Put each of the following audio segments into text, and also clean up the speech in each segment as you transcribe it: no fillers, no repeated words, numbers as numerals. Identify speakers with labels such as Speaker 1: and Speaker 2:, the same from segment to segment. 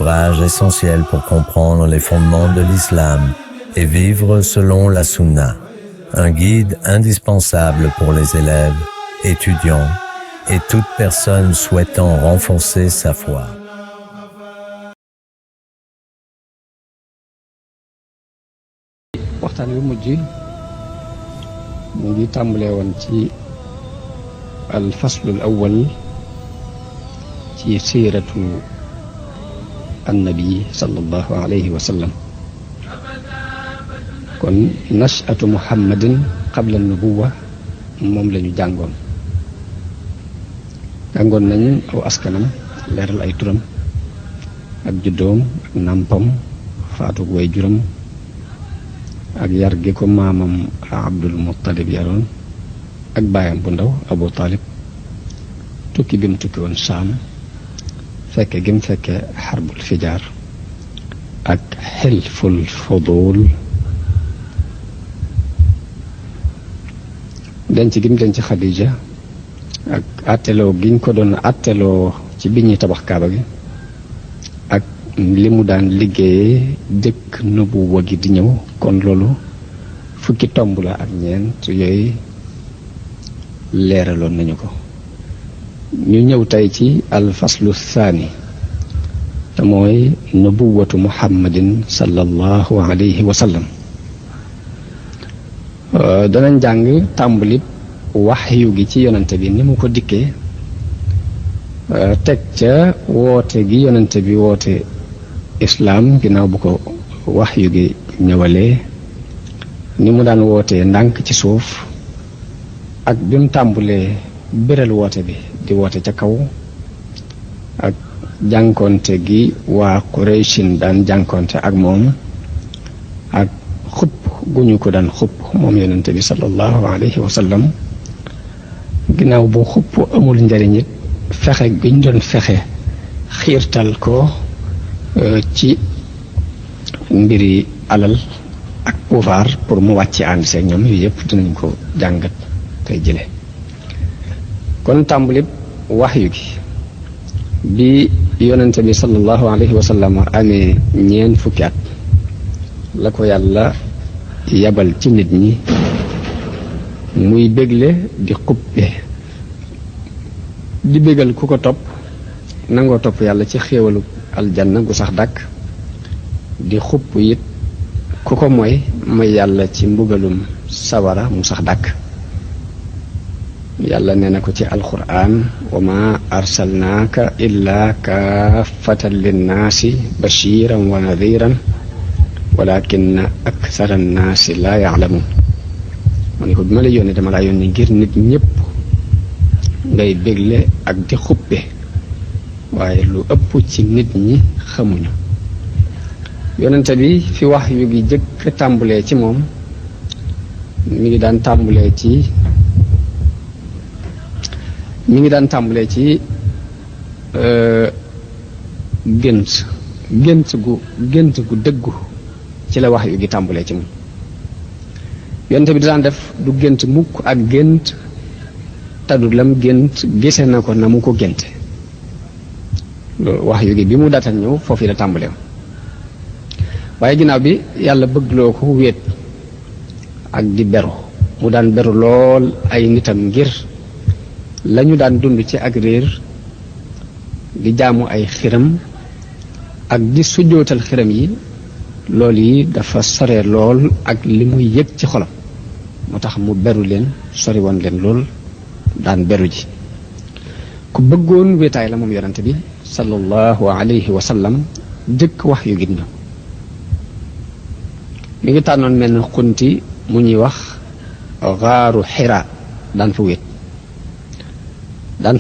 Speaker 1: ouvrage essentiel pour comprendre les fondements de l'islam et vivre selon la sunna. Un guide indispensable pour les élèves, étudiants et toute personne souhaitant renforcer sa foi.
Speaker 2: waxtaan wi mujj mu ngi tàmbalee woon ci al faslul awwal ci siiratu annabi sallallahu alayhi wa sallam kon nash'atu muhammadin qabla nubuwa moom la ñu jàngoon nañu aw askanam leeral ay turam ak juddoom ak nàmpam faatu way juram ak yar gi ko maamam Abdul Muttalib yaroon ak baayam bu ndaw Abu Talib tukki bi mu tukki woon Saam fekke gi mu fekke xarbul fijaar ak xilful fudul denc gi mu denc Xadija ak atteloo giñ ko doon atteloo ci bi ñuy tabax kaaba gi ak li mu daan liggéeyee dëkk nubuwa gi di ñëw kon loolu fukki tomb la ak ñeent yooyu leeraloon nañu ko ñu ñëw tey ci alfaslu thani te mooy nubuwatu muhammadin sallallahu alayhi wa sallam danañ jàng tàmbalib waxyu gi ci yonante bi ni mu ko dikkee teg ca woote gi yonante bi woote islaam ginnaaw bu ko waxyu gi ñëwalee ni mu daan wootee ndànk ci suuf ak bi mu tàmbulee biral woote bi di woote ca kaw ak jànkonte gi waa Qurayshin daan jànkonte ak moom ak xupp gu ñu ko daan xupp moom yonente bi sallallahu alayhi wa sallam ginnaaw bu xupp amul njariñ it fexe gi ñu doon fexe xiirtal ko ci mbiri alal ak pouvoir pour mu wàcce ànd seeg ñoom yu yëpp dinañ ko jàngat tey jële kon tàmbalib waxyu gi bi yonente bi sallallahu alayhi wa sallam amee ñeent fukki at la ko yàlla yabal ci nit ñi muy bégle di xuppe di bégal ku ko topp nangoo topp yàlla ci xéewalu aljanna gu sax dàkk di xupp it ku ko mooy yàlla ci mbugalum sawara mu sax dàkk yàlla nee na ko ci alquran wa ma arsalnaaka illa kaafatan linnaasi bashiran wa nadiran walakinna akthara annaasi laa ya'lamun mu ne ko bi ma la yónnee dama laa yónnee ngir nit ñëpp ngay bégle ak di xuppe waaye lu ëpp ci nit ñi xamuñu yonente bi fi wax yu gi jëkk tàmbulee ci moom mi ngi daan tàmbulee ci gént gu dëggu ci la wax yu gi tàmbulee ci moom yonente bi daan def du gént mukk ak gént taddu lam gént gise na ko na mu ko génte loolu wax yu gi bi mu daatal ñëw foofu la tàmbulee waaye ginnaaw bi yàlla bëggloo ko wéet ak di beru mu daan beru lool ay nitam ngir lañu daan dund ci ak réer di jaamu ay xiram ak di sujjootal xiram yi loolu yi dafa sore lool ak li muy yëg ci xolam moo tax mu beru leen sori woon leen lool daan beru ji ku bëggoon wéetaay la moom yonante bi sallallahu alayhi wa sallam jëkk wax yu gin mi ngi tànnoon mel ne xunti mu ñuy wax xaaru Xira daan fa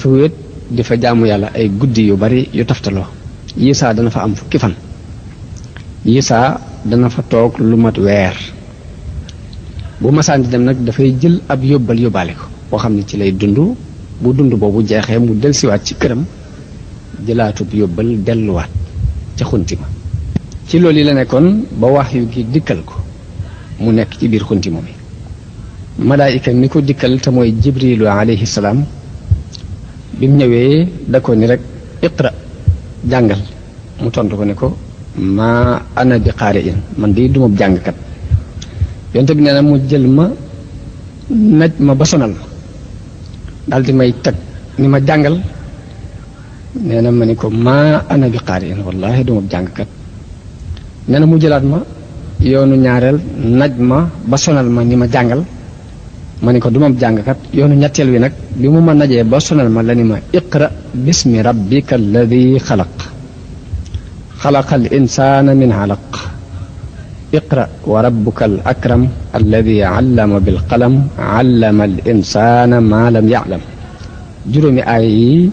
Speaker 2: wéet di fa jaamu yàlla ay guddi yu bari yu taftaloo yisaa dana fa am fukki fan yisaa dana fa toog lu mat weer bu masaan di dem nag dafay jël ab yóbbal yóbbaale ko boo xam ne ci lay dund bu dund boobu jeexee mu delsiwaat ci këram jëlaatub yóbbal delluwaat ca xunti ma ci loolu yi la nekkoon ba wax yu gi dikkal ko mu nekk ci biir xunti moom malaayika mi ko dikkal te mooy jibrilu alayhi salaam bi mu ñëwee da ko ni rek iqra jàngal mu tontu ko ne ko maa ana bi qaari'in man di duma jàngkat yonent bi nee na mu jël ma naj ma ba sonal ma daal di may teg ni ma jàngal nee na ma ni ko maa ana bi qaari'in wallahi duma jàngkat nee na mu jëlaat ma yoonu ñaareel naj ma ba sonal ma ni ma jàngal ma ni ko duma jàngkat yoonu ñetteel wi nag bi mu ma najee ba sonal ma la ni ma iqra bismi rabbika alladi xalaq xalaqal insaana min alaq iqra wa rabbuka al akram alladi allama bil qalam allama al insaana ma lam ya'lam juróomi aay yi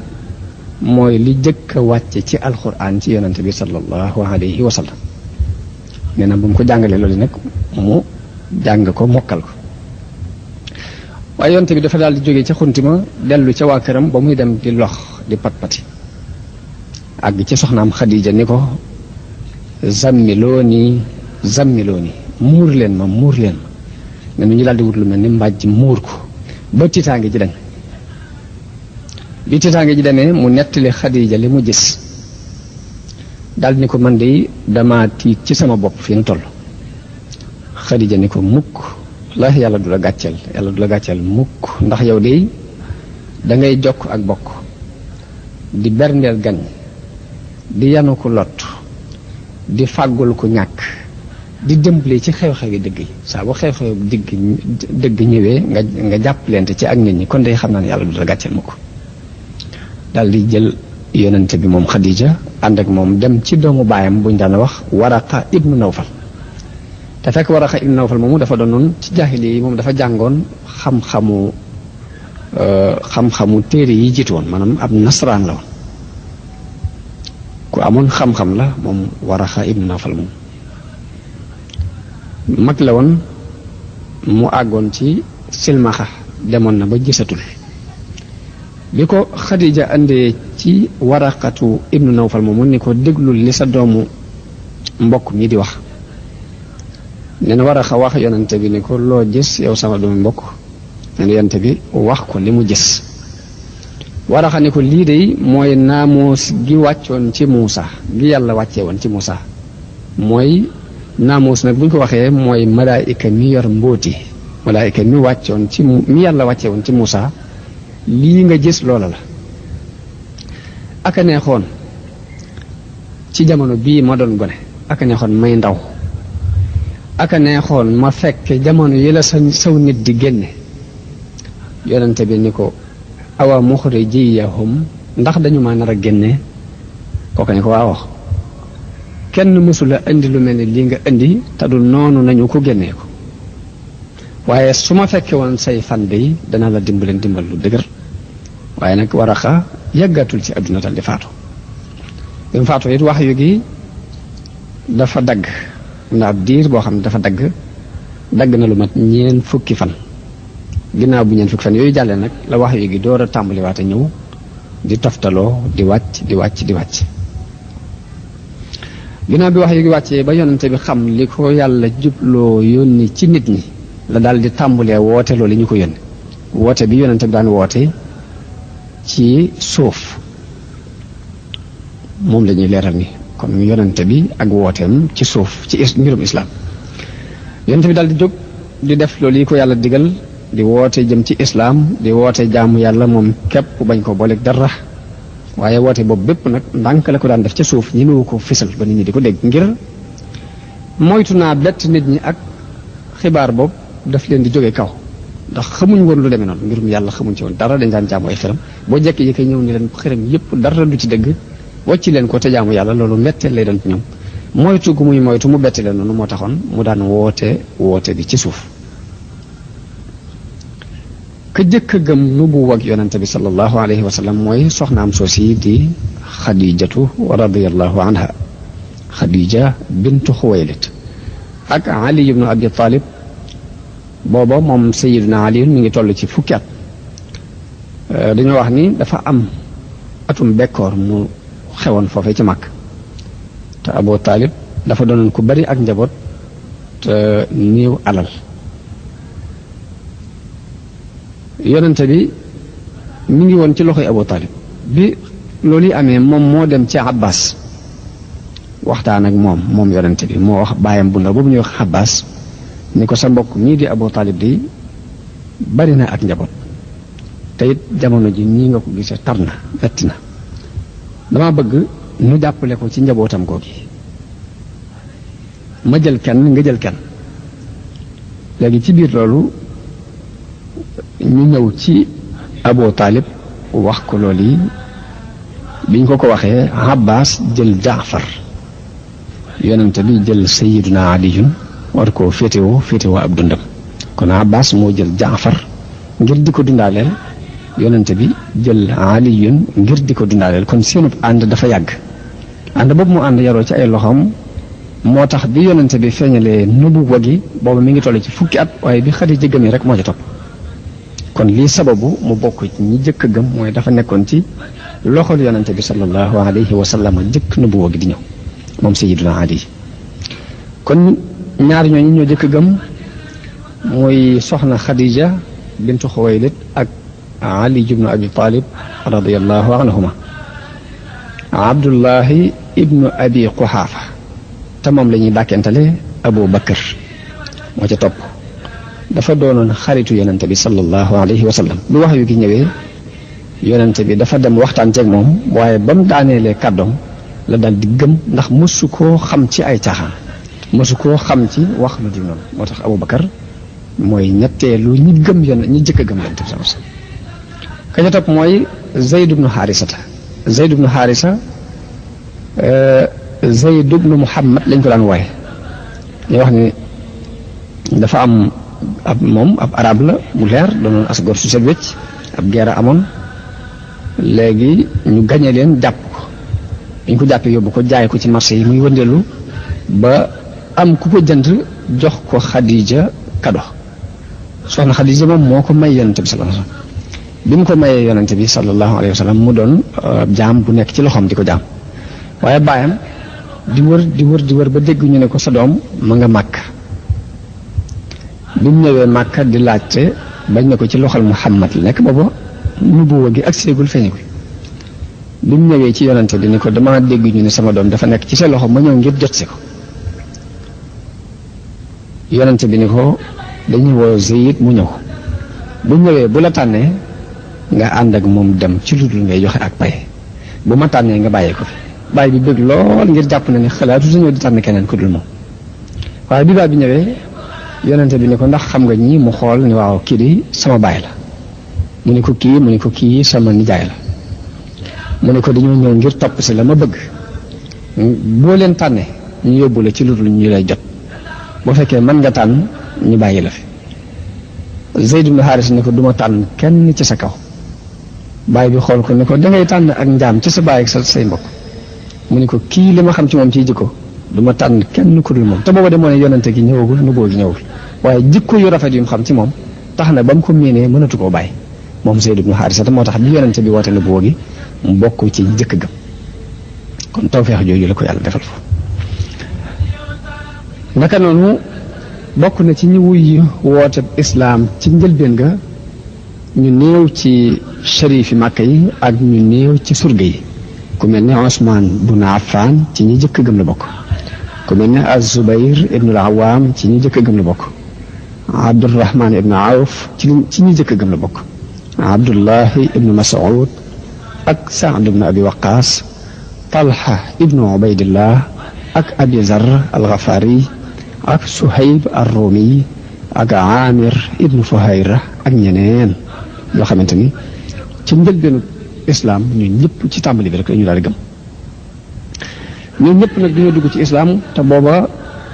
Speaker 2: mooy li jëkk a wàcce ci alquran ci yonante bi sallallahu alayhi wa sallam nee na bu mu ko jàngalee loolu nag mu jàng ko mokkal ko waaye yonante bi dafa daal di jógee ca xuntima dellu ca waa këram ba muy dem di lox di pat-pati àgg ci soxnaam Xadija ni ko zammilooni muur leen ma ne nu ñu daal di wut lu mel ni mbàjj muur ko ba tiitaange ji dañ bi tiitaange ji demee mu nettali Xadija li mu gis daal ni ko man de dama tiit ci sama bopp fi nu toll Xadija ni ko mukk la yàlla du la gàcceel mukk ndax yow de da ngay jokk ak bokk di berndeel gan di yanu ko lot di fàggul ko ñàkk di dimbali ci xew-xewi dëgg yi saa bu xew-xew dëgg ñëwee nga jàppalante ci ak nit ñi kon day xam naa ne yàlla du la gàcceel mukk daal di jël yonente bi moom Xadija ànd ak moom dem ci doomu baayam buñ daan wax Waraqa ibnu Nawfal te fekk Waraqa ibnu Nawfal moomu dafa doon noonu ci jaahili yi moom dafa jàngoon xam-xamu téere yi jiitu woon maanaam ab nasaraan la woon ku amoon xam-xam la moom Waraqa ibnu Nawfal moom mag la woon mu àggoon ci silmaxa demoon na ba gisatul bi ko Xadija andee ci Waraqatu ibnu Nawfal moomu ni ko déglul li sa doomu mbokk mi di wax nee na Waraqa wax yonante bi ni ko loo gis yow sama doomu mbokk nee na yonante bi wax ko li mu gis Waraqa ni ko lii de mooy naamuus gi wàccoon ci Muusa gi yàlla wàccee woon ci Muusa mooy naamuus nag bu ñu ko waxee mooy malaayika mi yor mbóoti malaayika mi wàccoon ci mi yàlla wàccee woon ci Muusa lii nga gis loola la aka neexoon ci jamono bii ma doon gone aka neexoon may ndaw aka neexoon ma fekke jamono yi la saw nit di génne yonente bi ni ko awa muxrijiyahum ndax dañu ma nar a génne kooka ni ko waaw kenn mësula indi lu mel ni lii nga indi te du noonu nañu ko génnee ko waaye su ma fekke woon say fan bi dana la dimbaleen dimbal lu dëgër waaye nag Waraqa yàggatul ci àdduna dal di faatu bi mu faatu it wax yu gi dafa dagg ndax diir boo xam ne dafa dagg na lu mat ñeen fukki fan ginnaaw bu ñeen fukki fan yooyu jàllee nag la wax yu gi door a tàmbaliwaate ñëw di toftaloo di wàcc ginnaaw bi wax yu gi wàccee ba yonante bi xam li ko yàlla jubloo yónni ci nit ñi la daal di tàmbulee woote loolu li ñu ko yónni woote bi yonente bi daan woote ci suuf moom la ñuy leeral ni kon yonente bi ak wooteem ci suuf ci mbirum islam yonente bi daal di jóg di def loolu yi ko yàlla digal di woote jëm ci islam di woote jaamu yàlla moom képp bañ ko booleeg dara waaye woote boobu bépp nag ndànk la ko daan def ca suuf ñi mu ko fisal ba nit ñi di ko dégg ngir moytu naa bett nit ñi ak xibaar boobu daf leen di jógee kaw ndax xamuñ woon lu demee noonu mbirum yàlla xamuñ ci woon dara dañ daan jaamu ay xiram boo jekki yi koy ñëw ni leen xiram yëpp dara du ci dëgg wàcc leen ko te jaamu yàlla loolu mbetteel lay doon ci ñoom moytu gu muy moytu mu bette leen noonu moo taxoon mu daan woote bi ci suuf ka jëkk a gëm nubuwa ak yonente bi sallallahu alayhi wa sallam mooy soxnaam soosi di Xadijatu radiyallahu anha Xadija bintu Xuwaylid ak Ali ibnu Abi Talib booba moom Sayyidina Ali mi ngi toll ci fukki at dañoo wax ni dafa am atum bekkoor mu xewoon foofee ci Makka te Abu Talib dafa doonoon ku bari ak njaboot te néew alal yonente bi mi ngi woon ci loxoy Abu Talib bi loolu yi amee moom moo dem ci Abbas waxtaan ak moom yonente bi moo wax baayam bu ndaw boobu ñuy wax Abbas ni ko sa mbokk ñii di Abu Talib di bari na ak njaboot te it jamono ji nii nga ko gisee tar na metti na dama bëgg nu jàppale ko ci njabootam googi ma jël kenn nga jël kenn léegi ci biir loolu ñu ñëw ci Abu Talib wax ko loolu yi biñ ko waxee Abbas jël Jaafar yonente bi jël Sayyiduna Aliyun war koo féetewoo ab dundam kon Abbas moo jël Jaafar ngir di ko dundaaleel yonente bi jël Aliyun ngir di ko dundaaleel kon seenub ànd dafa yàgg ànd boobu mu ànd yaroo ci ay loxoom moo tax bi yonente bi feeñalee nubuwa gi boobu mi ngi toll ci fukki at waaye bi Xadiija gëmee rek moo ci topp kon lii sababu mu bokk ci ñi jëkk a gëm mooy dafa nekkoon ci loxol yonente bi sallallahu alayhi wa sallam jëkk nubuwa gi di ñëw moom Sayyiduna Ali kon ñaar ñooñu ñoo jëkk a gëm muy soxna Xadiija bintu Xuwaylid ak Ali ibnu Abi Talib radiyallahu anhuma Abdullahi ibnu Abi Quhaafa te moom la ñuy dàkkentale Abu Bakar moo ca topp dafa doonoon xaritu yonente bi sallallahu alayhi wa sallam bi wax yu gi ñëwee yonente bi dafa dem waxtaan ceeg moom waaye ba mu daaneelee kàddoom la daal di gëm ndax mësu koo xam ci ay caaxaan mësu koo xam ci wax lu di noonu moo tax Abu Bakar mooy ñetteelu ñi gëm ñi jëkk a gëm yonente bi sallallahu alayhi wa sallam ka ca topp mooy Zayd ibnu Xaarisata Zayd ibnu Xaarisa Zayd ibnu Muhammad lañ ko daan wooye ñu wax ni dafa am ab arab la bu leer doonoon as gor su set wecc ab guerre amoon léegi ñu gañe leen jàpp ko ñu ko jàppee yóbbu ko jaay ko ci marché yi muy wëndeelu ba am ku ko jënd jox ko Xadiija kado soxna Xadiija moom moo ko may yonente bi sallallahu alayhi wa sallam bi mu ko mayee yonente bi sallallahu alayhi wa sallam mu doon jaam bu nekk ci loxoom di ko jaam waaye baayam di wër ba dégg ñu ne ko sa doom ma nga Màkka bi mu ñëwee Màkka di laajte bañ ne ko ci loxol Muhammad la nekk booba nubuwa gi ak séegul feeñagul bi mu ñëwee ci yonente bi ni ko dama dégg ñu ne sama doom dafa nekk ci sa loxo ma ñëw ngir jot si ko yonente bi ni ko dañuy woo Zayd mu ñëw bu ñëwee bu la tànnee nga ànd ak moom dem ci lu dul ngay joxe ak pay bu ma tànnee nga bàyyee ko fi bàyyi bi bëgg lool ngir jàpp na ni xalaatu dañoo di tànn keneen ku dul moom waaye bi baay bi ñëwee yonente bi ni ko ndax xam nga ñi mu xool ni waaw kii di sama baay la mu ni ko kii sama nijaay la mu ni ko dañoo ñëw ngir topp si la ma bëgg boo leen tànnee ñu yóbbu la ci lu dul ñu lay jot boo fekkee mën nga tànn ñu bàyyi la fi Zayd ibn Haaris ni ko duma tànn kenn ci sa kaw baay bi xool ko ni ko dangay tànn ak njaam ci sa baay ak sa say mbokk mu ni ko kii li ma xam ci moom ciy jikko duma tànn kenn ku dul moom te booba demoo ne yonente gi ñëwagul nubuwa gi ñëwagul waaye jikko yu rafet yu mu xam ci moom tax na ba mu ko miinee mënatu koo bàyyi moom Zayd ibn Haaris moo tax bi yonente bi woote nubuwa gi mu bokk ci jëkk gëm kon tawfeex jooju la ko yàlla defal foofu naka noonu bokk na ci ñi wuy woote islaam ci njëlbeen ga ñu néew ci sharifi Màkka yi ak ñu néew ci surga yi ku mel ne Usmaan bun Affaan ci ñi jëkk gëm la bokk ku mel ne Az-Zubayr ibnu al-Awaam ci ñi jëkk gëm la bokk Abdurrahmaan ibnu Awf ci ñi jëkk gëm la bokk Abdullahi ibnu Mas'ud ak Saad ibnu Abi Waqaas Talha ibnu Ubaydillah ak Abi Zar al-Ghafari ak Suhayb ar-Rumi ak Amir ibnu Fuhayra ak ñeneen yoo xamante ni ci njëlbeenu islaam ñun ñëpp ci tàmbali bi rek ñu daal di gëm ñun ñëpp nag dañoo dugg ci islaam te booba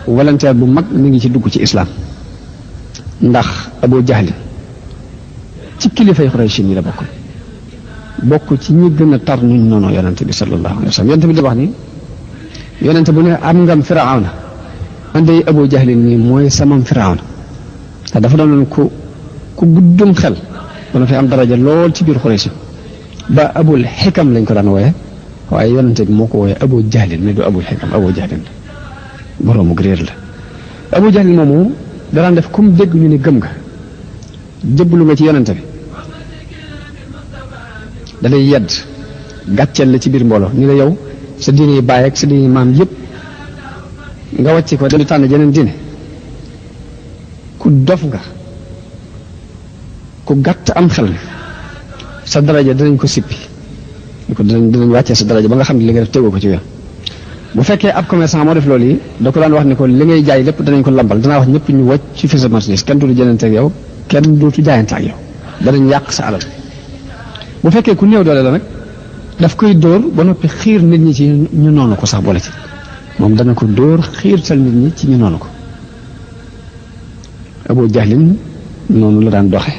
Speaker 2: volontaire bu mag mi ngi ci dugg ci islaam ndax Abu Jahl ci kilifay Quraysh yi la bokk ci ñi gën a tar ñuñ noonu yonente bi sallallahu alayhi wa sallam yonente bi di wax ni yonente bu ne am ngam Firawna andey Abu Jahl nii mooy samam Firawna te dafa doon ku guddum xel dana fi am daraja lool ci biir Quraysh ba Abul Xikam lañ ko daan wooye waaye yonente bi moo ko wooye Abu Jahl mais du Abul Xikam Abu Jahl la boroomu réer la Abu Jahl moomu danaan def comme dégg ñu ne gëm nga jëbbalu nga ci yonente bi da lay yedd gàcceel la ci biir mbooloo ni la yow sa diine baay ak sa diine maam yëpp nga wàcc ko dañu tànn jeneen diine ku dof nga ku gàtt am xel sa daraja danañ ko sippi ko dinañ wàccee sa daraja ba nga xam ne li nga def tegoo ko ci yoon bu fekkee ab commerçant moo def loolu yi da ko daan wax ni ko li ngay jaay lépp danañ ko lambal danaa wax ñëpp ñu wàcc ci fi sa marchandise kenn dootu jëndante ak yow kenn dootu jaayante ak yow danañ yàq sa alal bu fekkee ku néew doole la nag daf koy dóor ba noppi xiir nit ñi ci ñu noonu ko sax boole ci moom dana ko dóor xiirtal nit ñi ci ñu noonu ko Abu Jahlin noonu la daan doxe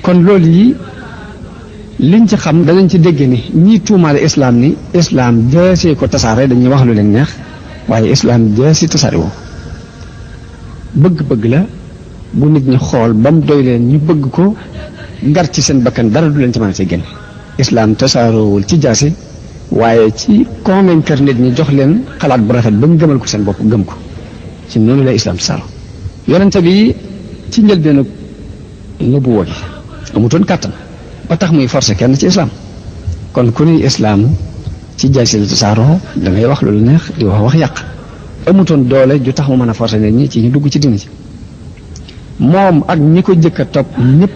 Speaker 2: kon loolu yi liñ ci xam danañ ci dégg ni ñii tuumaale islam ni islam jaasee ko tasaare dañuy wax lu leen neex waaye islam jaasi tasaare woo bëgg-bëgg la bu nit ñi xool ba mu doy leen ñu bëgg ko gar ci seen bakkan dara du leen ci mën a see génn islam tasaaroowul ci jaasi waaye ci convaincre nit ñi jox leen xalaat bu rafet ba ñu gëmal ko seen bopp gëm ko ci noonu la islam tasaaro yonente bi ci njëlbeenu nubuwa gi amutoon kàttan ba tax muy forcé kenn ci islam kon ku ni islam ci jaasi la tasaaroo da ngay wax loolu neex di wax yàq amutoon doole ju tax mu mën a forcé nit ñi ci ñu dugg ci dina ci moom ak ñi ko jëkk a topp ñëpp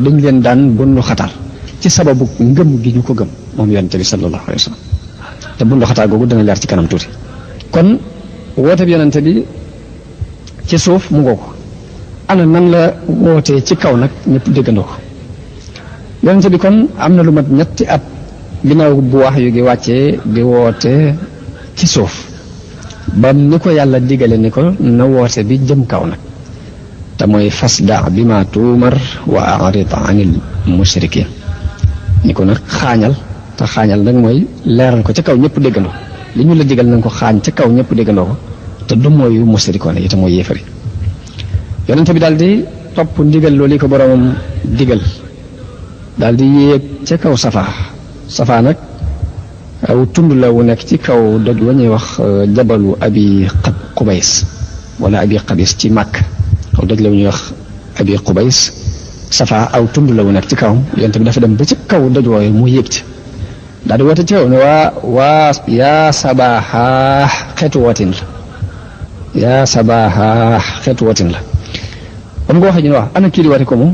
Speaker 2: dañ leen daan bundu xataal ci sababu ngëm gi ñu ko gëm moom yonente bi sallallahu alayhi wa sallam te bundu xataal googu dana leer ci kanam tuuti kon woote bi yonente bi ci suuf mu ngoo ko ana nan la wootee ci kaw nag ñëpp déggandoo ko yonente bi kon am na lu mat ñetti at ginnaaw bu wax yu gi wàccee di woote ci suuf ba ni ko yàlla digale ni ko na woote bi jëm kaw nag te mooy fasda bi ma tuumar wa a'rid anil mushrikin ni ko nag xaañal te xaañal nag mooy leeral ko ca kaw ñëpp déggandoo li ñu la digal nañ ko xaañ ca kaw ñëpp déggandoo ko te du mooyu mushrikoon yi te mooy yéefari yonente bi daal di topp ndigal loolu ko boromam digal daal di yéeg ca kaw safaa nag aw tund la wu nekk ci kaw doj wa ñuy wax jabalu abi qubays wala abi qabis ci màkk aw doj la wu ñuy wax abi qubays safaa aw tund la wu nekk ci kawam yonent bi dafa dem ba ci kaw doj wooyu mu yéeg ci daal di woote ci kaw ne waa yaa sabaaxa xeetu wootin la yaa sabaaxa xeetu wootin la ba mu ko waxee ñu ne wax ana kii di woote ko moom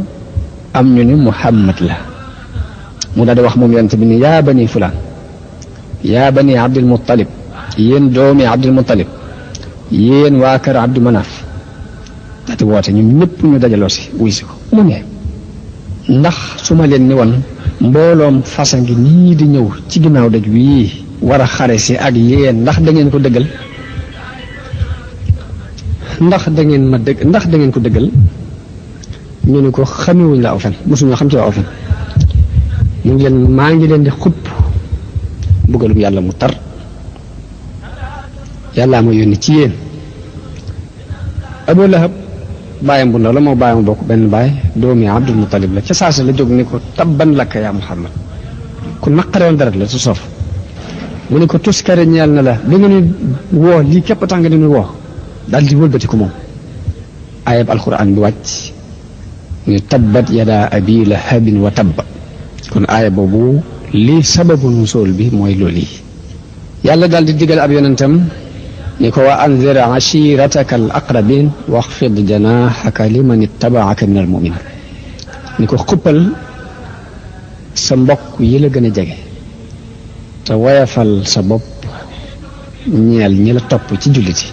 Speaker 2: am ñu ni Muhammad la mu daal di wax moom yonent bi ni yaa bani fulaan yaa bani Abdul Muttalib yéen doomi Abdul Muttalib yéen waa kër Abdu Manaaf daal di woote ñun ñëpp ñu dajaloo si wuy si ko mu ne ndax su ma leen ni woon mbooloom fasa ngi nii di ñëw ci ginnaaw daj wii war a xare si ak yéen ndax da ngeen ko dëggal ndax da ngeen ko dëggal ñu ne ko xamewuñ la aw fen mosuñoo xam ci aw fen mu ngi leen maa ngi leen di xupp bëggalum yàlla mu tar yàllaa ma yónni ci yéen Abu Lahab baayam bu ndaw la moo baayam bokk benn baay doomi Abdul Muttalib la ca saasa la jóg ni ko tabban lakka yaa Muhammad ku naqarewoon dara la su soof mu ne ko tuskare ñeel na la li nga ni woo lii képp tax nga ni woo daal di wëlbati ko moom ayab alquran bi wàcc ni tabbat yadaa abi lahabin wa tabba kon aaya boobu lii sababu nusool bi mooy loolu yi yàlla daal di digal ab yonentam ni ko wa anzir ashirataka al aqrabin waxfid janaahaka liman ittabaaka min al muminin ni ko xuppal sa mbokk yi la gën a jege te woyafal sa bopp ñeel ñi la topp ci julliti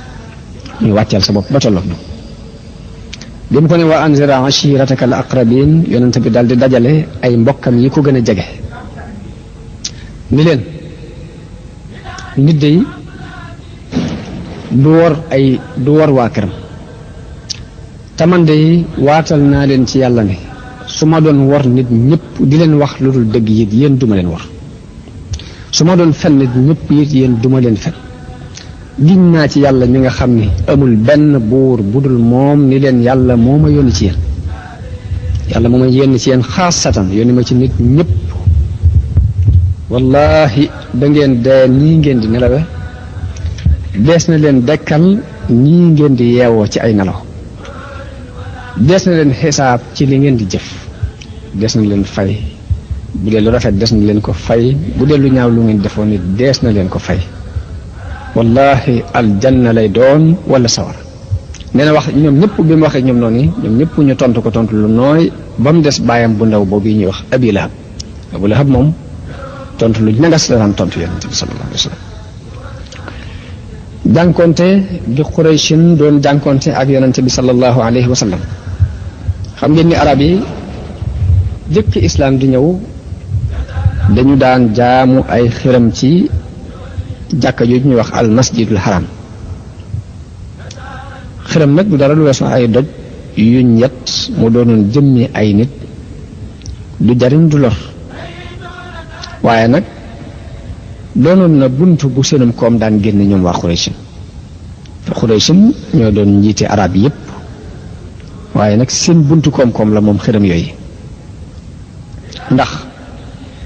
Speaker 2: ñu wàcceel sa bopp ba tolloog ñoom bi mu ko ne wa anzir ashirataka al aqrabin yonent bi daal di dajale ay mbokkam yi ko gën a jege ni leen nit day du wor waa këram te man day waatal naa leen ci yàlla ne su ma doon wor nit ñëpp di leen wax lu dul dëgg it yéen duma leen wor su ma doon fen nit ñëpp it yéen duma leen fen giñ naa ci yàlla mi nga xam ne amul benn buur bu dul moom ni leen yàlla moo ma yónni ci yéen yàlla moo ma yónni ci yéen xaasatan yónni ma ci nit ñëpp wallahi da ngeen dee nii ngeen di nelawe dees na leen dekkal nii ngeen di yeewoo ci ay nelaw dees na leen xisaab ci li ngeen di jëf dees na leen fay bu dee lu rafet dees na leen ko fay bu dee lu ñaaw lu ngeen defoon nit dees na leen ko fay wallahi aljanna lay doon wala sawara. nee na wax ñoom ñëpp bi mu waxee ñoom noonu ñoom ñëpp ñu tontu ko tontu lu nooy ba mu des bàyyam bu ndaw boobu ñuy wax Abi Lahab. Abu Lahab moom tontu lu ñagas la daan tontu yonent bi sallallahu alayhi wa sallam. jànkonte bi Qurayshin doon jànkonte ak yonent bi sallallahu alayhi wa sallam. xam ngeen ni arab yi jëkk islaam di ñëw dañu daan jaamu ay xiram ci jàkka jooju ñuy wax al masjidul haram. xiram nag du dara lu weesu ay doj yuñ yet mu doonoon jëmmi ay nit du jariñ du lor waaye nag doonoon na bunt bu seenum koom daan génn ñoom waa Quraysh te Quraysh ñoo doon njiite arab yi yépp waaye nag seen buntu koom-koom la moom xiram yooyu ndax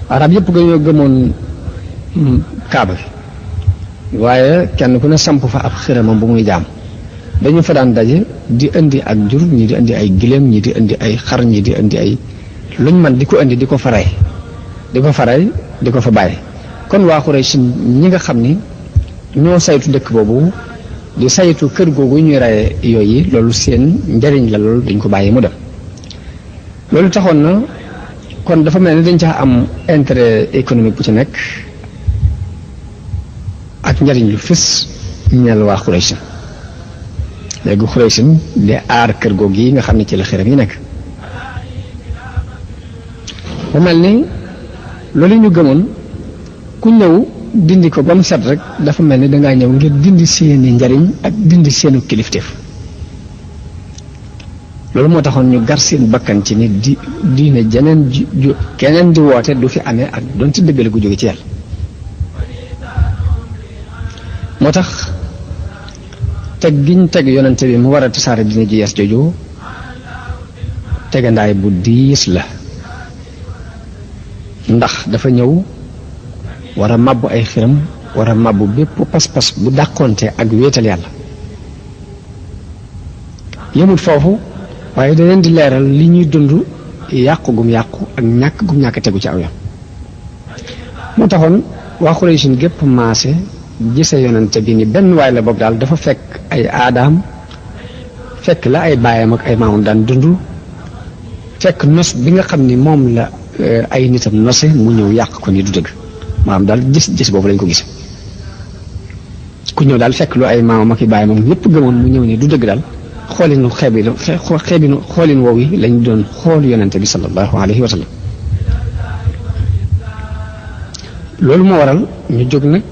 Speaker 2: arab yépp ga ñoo gëmoon kaaba bi waaye kenn ku ne samp fa ab xiramam bu muy jaam dañu fa daan daje di indi ak jur ñi di indi ay giléem ñi di indi ay xar ñi di indi ay luñ man di ko indi di ko fa rey di ko fa bàyyi. kon waa Quraysh ñi nga xam ni ñoo saytu dëkk boobu di saytu kër googu ñuy reye yooyu loolu seen njariñ la loolu dañ ko bàyyi mu dem. loolu taxoon na kon dafa mel ni dañ caa am intérêt économique bu ci nekk ak njariñ lu fës ñeel waa Quraysh. léegi Quraysh di aar kër googu yi nga xam ne ci la xiram yi nekk. mu mel ni loolu ñu gëmoon ku ñëw dindi ko ba mu set rek dafa mel ni dangaa ñëw ngir dindi seeni njariñ ak dindi seenu kilifteef. loolu moo taxoon ñu gar seen bakkan ci ni diine jeneen ju keneen di woote du fi amee ak doon ci dëggale gu jóge ci yàlla. moo tax teg giñ teg yonente bi mu war a tasaare dina ji yees jooju tegandaay bu diis la ndax dafa ñëw war a màbbu ay xiram war a màbbu bépp pas-pas bu dàqonte ak wéetal yàlla. yëmut foofu waaye da leen di leeral li ñuy dund yàqu gum yàqu ak ñàkk gum ñàkk tegu ci aw yoon. moo taxoon waa Quraysh gépp maase gise yonente bi ni benn waay la boobu daal dafa fekk ay aadaam fekk la ay baayam ak ay maamam daan dund fekk nos bi nga xam ni moom la ay nitam nose mu ñëw yàq ko ni du dëgg maanaam daal gis boobu lañ ko gise ku ñëw daal fekk lu ay maamam ak i baayam ñëpp gëmoon mu ñëw ni du dëgg daal xoolin woow yi lañ doon xool yonente bi sallallahu alayhi wa sallam. loolu moo waral ñu jóg nag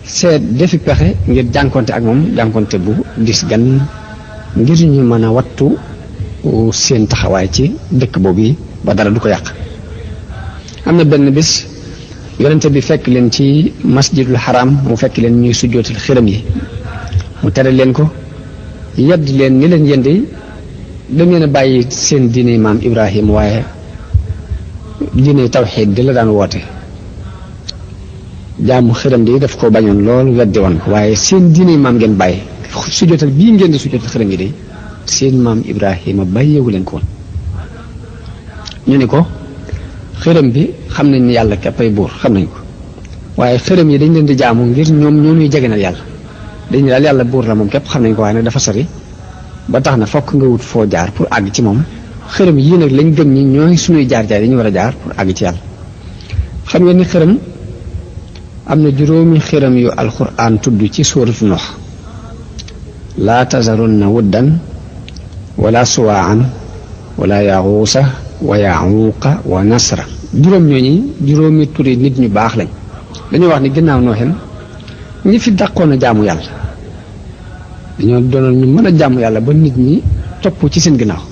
Speaker 2: seet defi pexe ngir jànkonte ak moom jànkonte bu dis gan ngir ñu mën a wattu seen taxawaay ci dëkk boobu yi ba dara du ko yàq. am na benn bis yonente bi fekk leen ci masjidul haram mu fekk leen ñuy sujjootal xiram yi mu tere leen ko yedd leen ni leen yende da ngeen a bàyyi seen diine maam Ibrahim waaye diine tawxiid di la daan woote jaamu xiram di daf ko bañoon lool weddi woon ko waaye seen diine maam ngeen bàyyi sujjootal bii ngeen di sujjootal xiram yi de seen maam Ibrahima bàyyeewu leen ko woon. ñu ni ko xiram bi xam nañ ni yàlla képp ay buur xam nañ ko waaye xiram yi dañ leen di jaamu ngir ñoom ñoo ñuy jegenal yàlla dañ daal yàlla buur la moom képp xam nañ ko waaye nag dafa sori ba tax na fokk nga wut foo jaar pour àgg ci moom xiram yii nag lañ gëm ñi ñooy suñuy jaar-jaar dañu war a jaar pour àgg ci yàlla. xam ngeen ni xiram am na juróomi xiram yu alquran tudd ci suuratu Nuux laa tazarunna wuddan wala suwaan wala yaxuusa wa yaxuuqa wa nasra. juróom ñooñi juróomi turi nit ñu baax lañ dañoo wax ni ginnaaw nooxen ñi fi dàqoon a jaamu yàlla dañoo doonoon ñu mën a jaamu yàlla ba nit ñi topp ci seen ginnaaw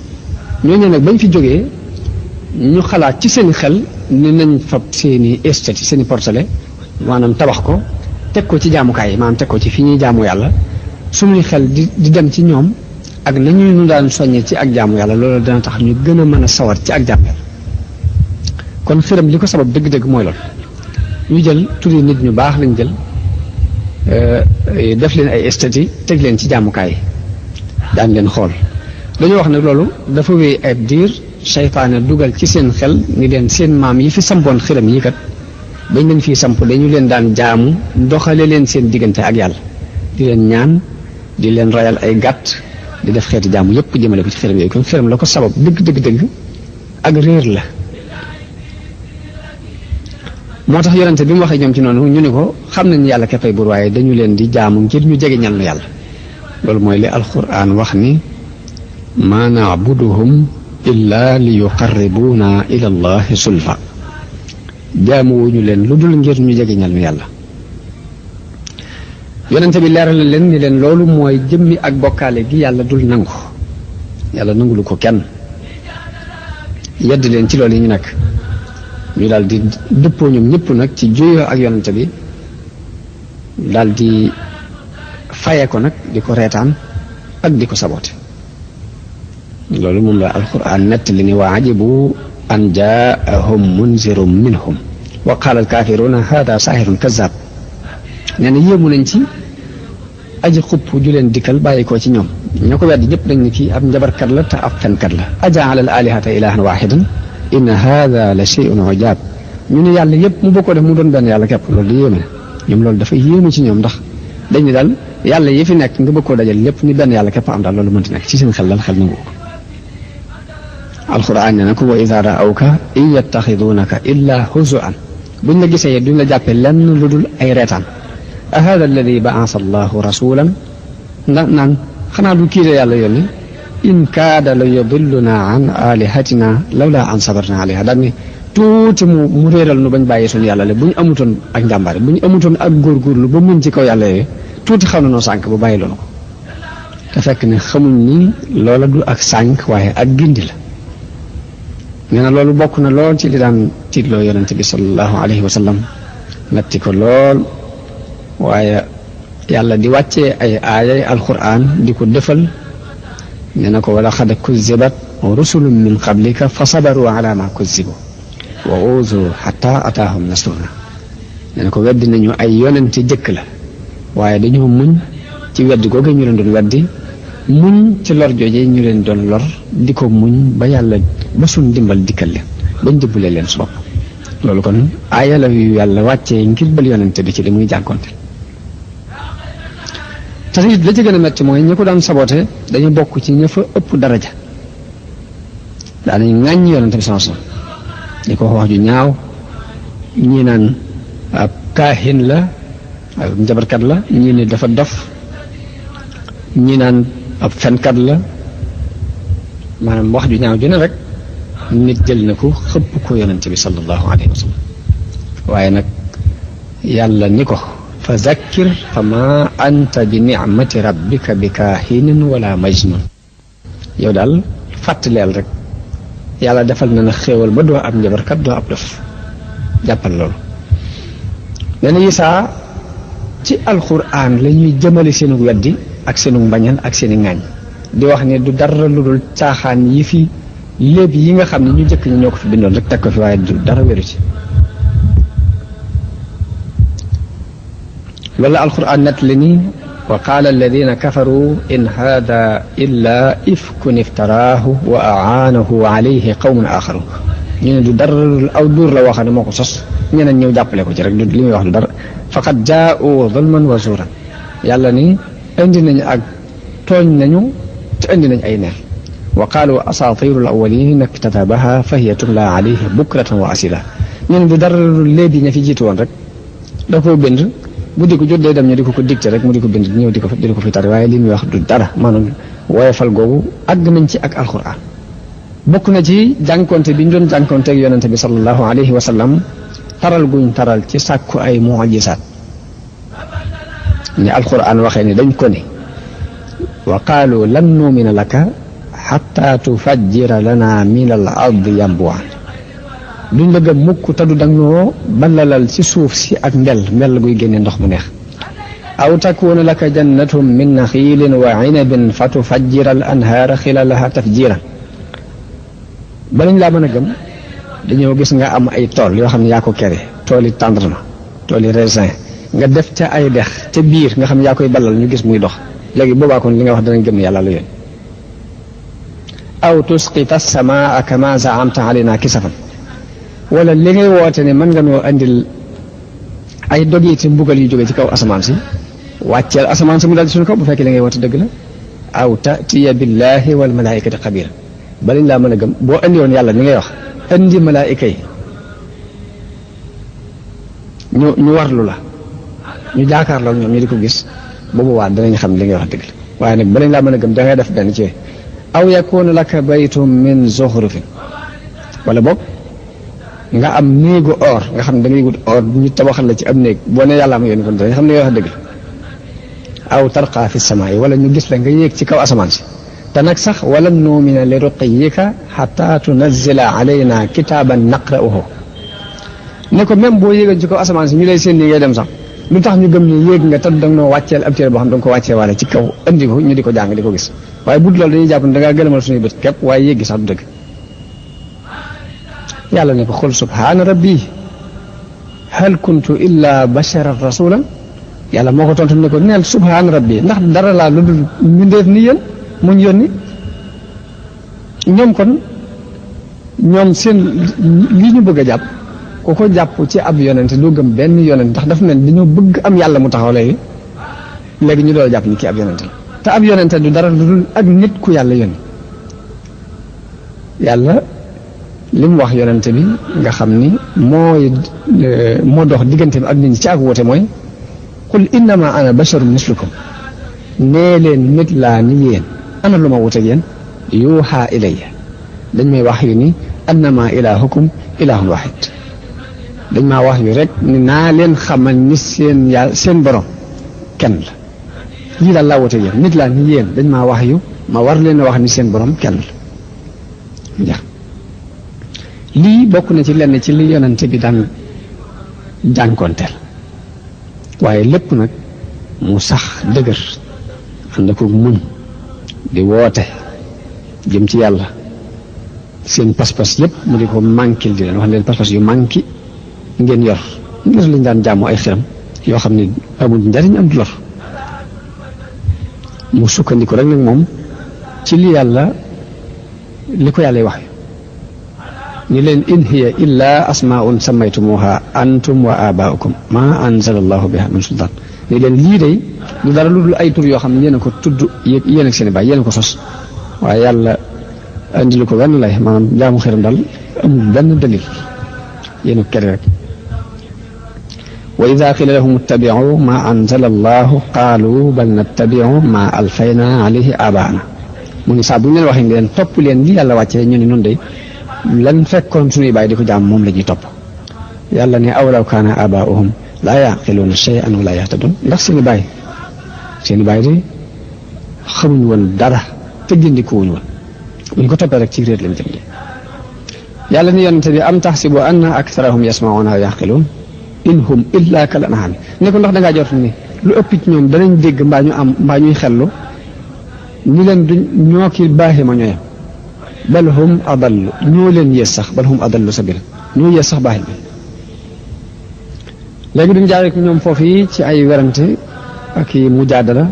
Speaker 2: ñooñu nag bañ fi jógee ñu xalaat ci seen xel ni nañ fab seeni estati seeni portale maanaam tabax ko teg ko ci jaamukaay yi maanaam teg ko ci fi ñuy jaamu yàlla suñuy xel di dem ci ñoom ak nañu ñu daan soññee ci ak jaamu yàlla loolu dana tax ñu gën a mën a sawar ci ak jaamu yàlla. kon xiram li ko sabab dëgg-dëgg mooy loolu ñu jël turi nit ñu baax lañ jël def leen ay estati teg leen ci jaamukaay daan leen xool dañoo wax nag loolu dafa wéy ab diir seytaane dugal ci seen xel ni leen seen maam yi fi sampoon xiram yi kat bañ leen fii samp dañu leen daan jaamu doxale leen seen diggante ak yàlla di leen ñaan di leen rayal ay gàtt di def xeeti jaamu yépp jëmale ko ci xërëm yooyu kon xërëm la ko sabab dëgg ak réer la moo tax yonente bi mu waxee ñoom ci noonu ñu ni ko xam nañ yàlla keppay buur waaye dañu leen di jaamu ngir ñu jege ñal nu yàlla loolu mooy li alquran wax ni ma na'buduhum illa li yuqarribuna ila allahi sulfa jaamuwuñu leen lu dul ngir ñu jege ñal nu yàlla yonente bi leeral na leen ni leen loolu mooy jëmmi ak bokkaale gi yàlla dul nangu yàlla nangulu ko kenn yedd leen ci loolu yi ñu nekk ñu daal di dëppoo ñoom ñëpp nag ci juyoo ak yonente bi daal di faye ko nag di ko reetaan ak di ko saboote loolu moom la alquran nettali ni wa ajibu an jaahum munzirun minhum wa qaala alkafiruna hada sahirun kazab nee na yéemu nañ ci aji xupp ju leen dikkal bàyyi ko ci ñoom ñoo ko weddi ñëpp dañ ni kii ab njabarkat la te ab fenkat la ajaala al alihata ilahan wahidan inna hada la shay'un ujab ñu ne yàlla yëpp mu bokkoo def mu doon benn yàlla képp loolu di yéeme na ñoom loolu dafa yéeme ci ñoom ndax dañ ni daal yàlla yi fi nekk nga bëggoo dajal lépp ni benn yàlla képp am daal loolu mënti nekk ci seen xel daal xel nangu ko alquran ne na ko wa ida raawka in yattaxidunaka illa huzuan buñ la gisee duñ la jàppee lenn lu dul ay reetaan a hada alladi baasa allahu rasulan ndax naan xanaa du kii de yàlla yónni in kaada la yudilluna an alihatina lawla an sabarna alayha daal ni tuuti mu réeral nu bañ bàyyi suñu yàlla le bu ñu amutoon ak njàmbaare bu ñu amutoon ak góorgóorlu ba mun ci kaw yàlla yooyu tuuti xam na noo sànk bu bàyyi loonu ko te fekk ne xamuñ ni loola du ak sànk waaye ak gindi la nee na loolu bokk na lool ci li daan tiitloo yonente bi sallallahu alayhi wa sallam metti ko lool waaye yàlla di wàccee ay aayay alquran di ko defal nee na ko wala xad kuzibat rusulun min qablika fa sabaru ala ma kuzibu wa uzu xata ataahum nasruna nee na ko weddi nañu ay yonente jëkk la waaye dañoo muñ ci weddi googu ñu leen doon weddi muñ ci lor jooje ñu leen doon lor di ko muñ ba yàlla ba suñ dimbal dikkal leen bañ jëbbule leen su bopp loolu kon aaya la yu yàlla wàccee ngir bal yonente bi ci li muy jànkonte te it la ci gën a metti mooy ñi ko daan sabote dañu bokk ci ña fa ëpp daraja daanañ ŋàññ yonente bi sanson di ko wax ju ñaaw ñii naan ab kaahin la ab njabarkat la ñii ne dafa dof ñii naan ab fenkat la maanaam wax ju ñaaw ju ne rek nit jël na ko xëpp ko yonente bi sallallahu alayhi wa sallam waaye nag yàlla ni ko fa zakkir fa ma anta bi nicmati rabbika bi kaahinin wala majnun yow daal fàttaleel rek yàlla defal na na xéewal ba doo ab njabarkat doo ab dof jàppal loolu nee na Isaa ci alquran la ñuy jëmale seenu weddi ak seenu mbañal ak seeni ŋaañ di wax ne du dara lu dul caaxaan yi fi léeb yi nga xam ne ñu jëkk ñi ñoo ko fi bindoon rek teg ko fi waaye du dara wéru ci loolu la alquran nett li ni wa qaala alladina kafaru in hada illa ifkun iftaraahu wa aanahu alayhi qawmun axarun ñu ne du dara aw duur la waxam ne moo ko sos ñeneen ñëw jàppale ko ci rek li muy wax du dara faqad jaa'u zulman wa zuuran yàlla ni indi nañu ak tooñ nañu te indi nañ ay neer wa qaalu asaatiru al awwalin iktatabaha fa hiya tumla alayhi bukratan wa asila ñu ne du dara léegi ña fi jiitu woon rek da koo bind bu di ko jot day dem ñu di ko dicté rek mu di ko bind ñëw di ko fi tari waaye li muy wax du dara maanaam woyofal googu àgg nañ ci ak alquran bokk na ci jànkonte bi ñu doon jànkonteeg yonente bi sallallahu alayhi wa sallam taral guñ taral ci sàkku ay mujisaat ni alquran waxee ni dañ ko ne wa qaalu lan nuumina laka xatta tufajjira lana min al ardi yanbu'an duñ la gëm mukk te du dañoo ballalal ci suuf si ak mbell guy génne ndox mu neex aw takuna laka jannatum min naxiilin wa inabin fa tufajjira al anhaara xilalaha tafjiran balañ laa mën a gëm dañoo gis nga am ay tool yoo xam ne yaa ko kere tooli tendrema tooli raisin nga def ca ay dex ca biir nga xam ne yaa koy ballal ñu gis muy dox léegi boobaa kon li nga wax danañ gëm ne yàlla la yoon aw tusqita samaa kama zaamta alayna kisafan wala li ngay woote ne mën nga noo andil ay dogiti mbugal yu jóge ci kaw asamaan si wàcceel asamaan sa mu daal di suñu kaw bu fekkee li ngay woote dëgg la aw tatiya billahi wal malaikati xabira ba lañ laa mën a gëm boo andi woon yàlla mi ngay wax andi malaayika yi ñu warlu la ñu jaakaarloo ñoom ñu di ko gis boobu waa danañ xam li ngay wax dëgg la waaye nag ba lañ laa mën a gëm da ngay def benn ci aw yakuna laka baytum min zuxrufin wala boog nga am néegu or nga xam ne da ngay wut or ñu tabaxal la ci am néeg boo ne yàlla am yoon kon danañ xam ne ngay wax dëgg la aw tarqa fi samaai wala ñu gis la nga yéeg ci kaw asamaan si te nag sax wala nuumina li ruqiyika xata tunazila alayna kitaaban naqra'uhu ne ko même boo yéegoon ci kaw asamaan si ñu lay seen nii ngay dem sax lu tax ñu gëm ne yéeg nga tad danga noo wàcceel ab téere boo xam da nga ko wàccee waale ci kaw andi ko ñu di ko jàng di ko gis waaye bu dul loolu dañuy jàpp ne da ngaa gëlëmal suñuy bët képp waaye yéeg gi sax du dëgg yàlla ne ko xul subhaana rabbi hal kuntu illa basharan rasulan yàlla moo ko tontu ne ko neel subhaana rabbi ndax dara laa lu dul mbindeef ni yéen muñ yónni ñoom kon ñoom seen lii ñu bëgg a jàpp ku ko jàpp ci ab yonente doo gëm benn yonente ndax dafa mel dañoo bëgg am yàlla mu taxaw léegi ñu doon jàpp ni kii ab yonente la te ab yonente du dara lu dul ak nit ku yàlla yónni yàlla li mu wax yonente bi nga xam ni moo dox diggante bi ak nit ñi ci ak woote mooy qul innama ana basharun mislukum nee leen nit laa ni yéen ana lu ma wuteeg yéen yuuxaa ilayya dañ may wax yu ni annama ilahukum ilahun wahid dañ maa wax yu rek ni naa leen xamal ni seen borom kenn la lii daal laa wuteeg yéen nit laa ni yéen dañ maa wax yu ma war leen a wax ni seen borom kenn la lii bokk na ci lenn ci li yonente bi daan jànkoonteel waaye lépp nag mu sax dëgër ànd ko muñ di woote jëm ci yàlla seen pas-pas yépp mu di ko manquil di leen wax leen pas-pas yu manqué ngeen yor ngir lañ daan jàmmu ay xiram yoo xam ne amul njariñ am du lor mu sukkandiku rek nag moom ci li ko yàlla wax ni leen in hiya illa asmaun sammaytumuha antum wa abaukum ma anzala allahu biha min sultan ni leen lii day du dara lu dul ay tur yoo xam ne yéen a ko tudd yéen ak seen i baay yéen a ko sos waaye yàlla andilu ko benn lay maanaam jaamu xiram daal amul benn dalil yéen a ko kere rek wa ida qila lahum ittabiu ma anzala allahu qaalu bal nattabiu ma alfayna alayhi abaana mu ni saa bu ñu leen waxee leen topp leen li yàlla wàccee ñu ne noonu day lan fekkoon suñuy baay di ko jaam moom la ñuy topp yàlla ne awlaw kaana abaauhum laa yaqiluuna shay'an wa laa yahtadun ndax seeni baay de xamuñ woon dara te gindikuwuñ woon buñ ko toppee rek ci réer lañ jëm de yàlla ni yonente bi am taxsibu anna aktharahum yasma'uuna wa yaqiluun in hum illa kal an'aam ne ko ndax dangaa jot ni lu ëpp ci ñoom danañ dégg mbaa ñuy xellu ñu leen duñ ñoo ki baaxi ma ñooyam bal hum adallu ñoo leen yées sax bal hum adallu sabila ñoo yées sax baaxi bi léegi duñ jaaree ko ñoom foofu yi ci ay werante ak i mujaadala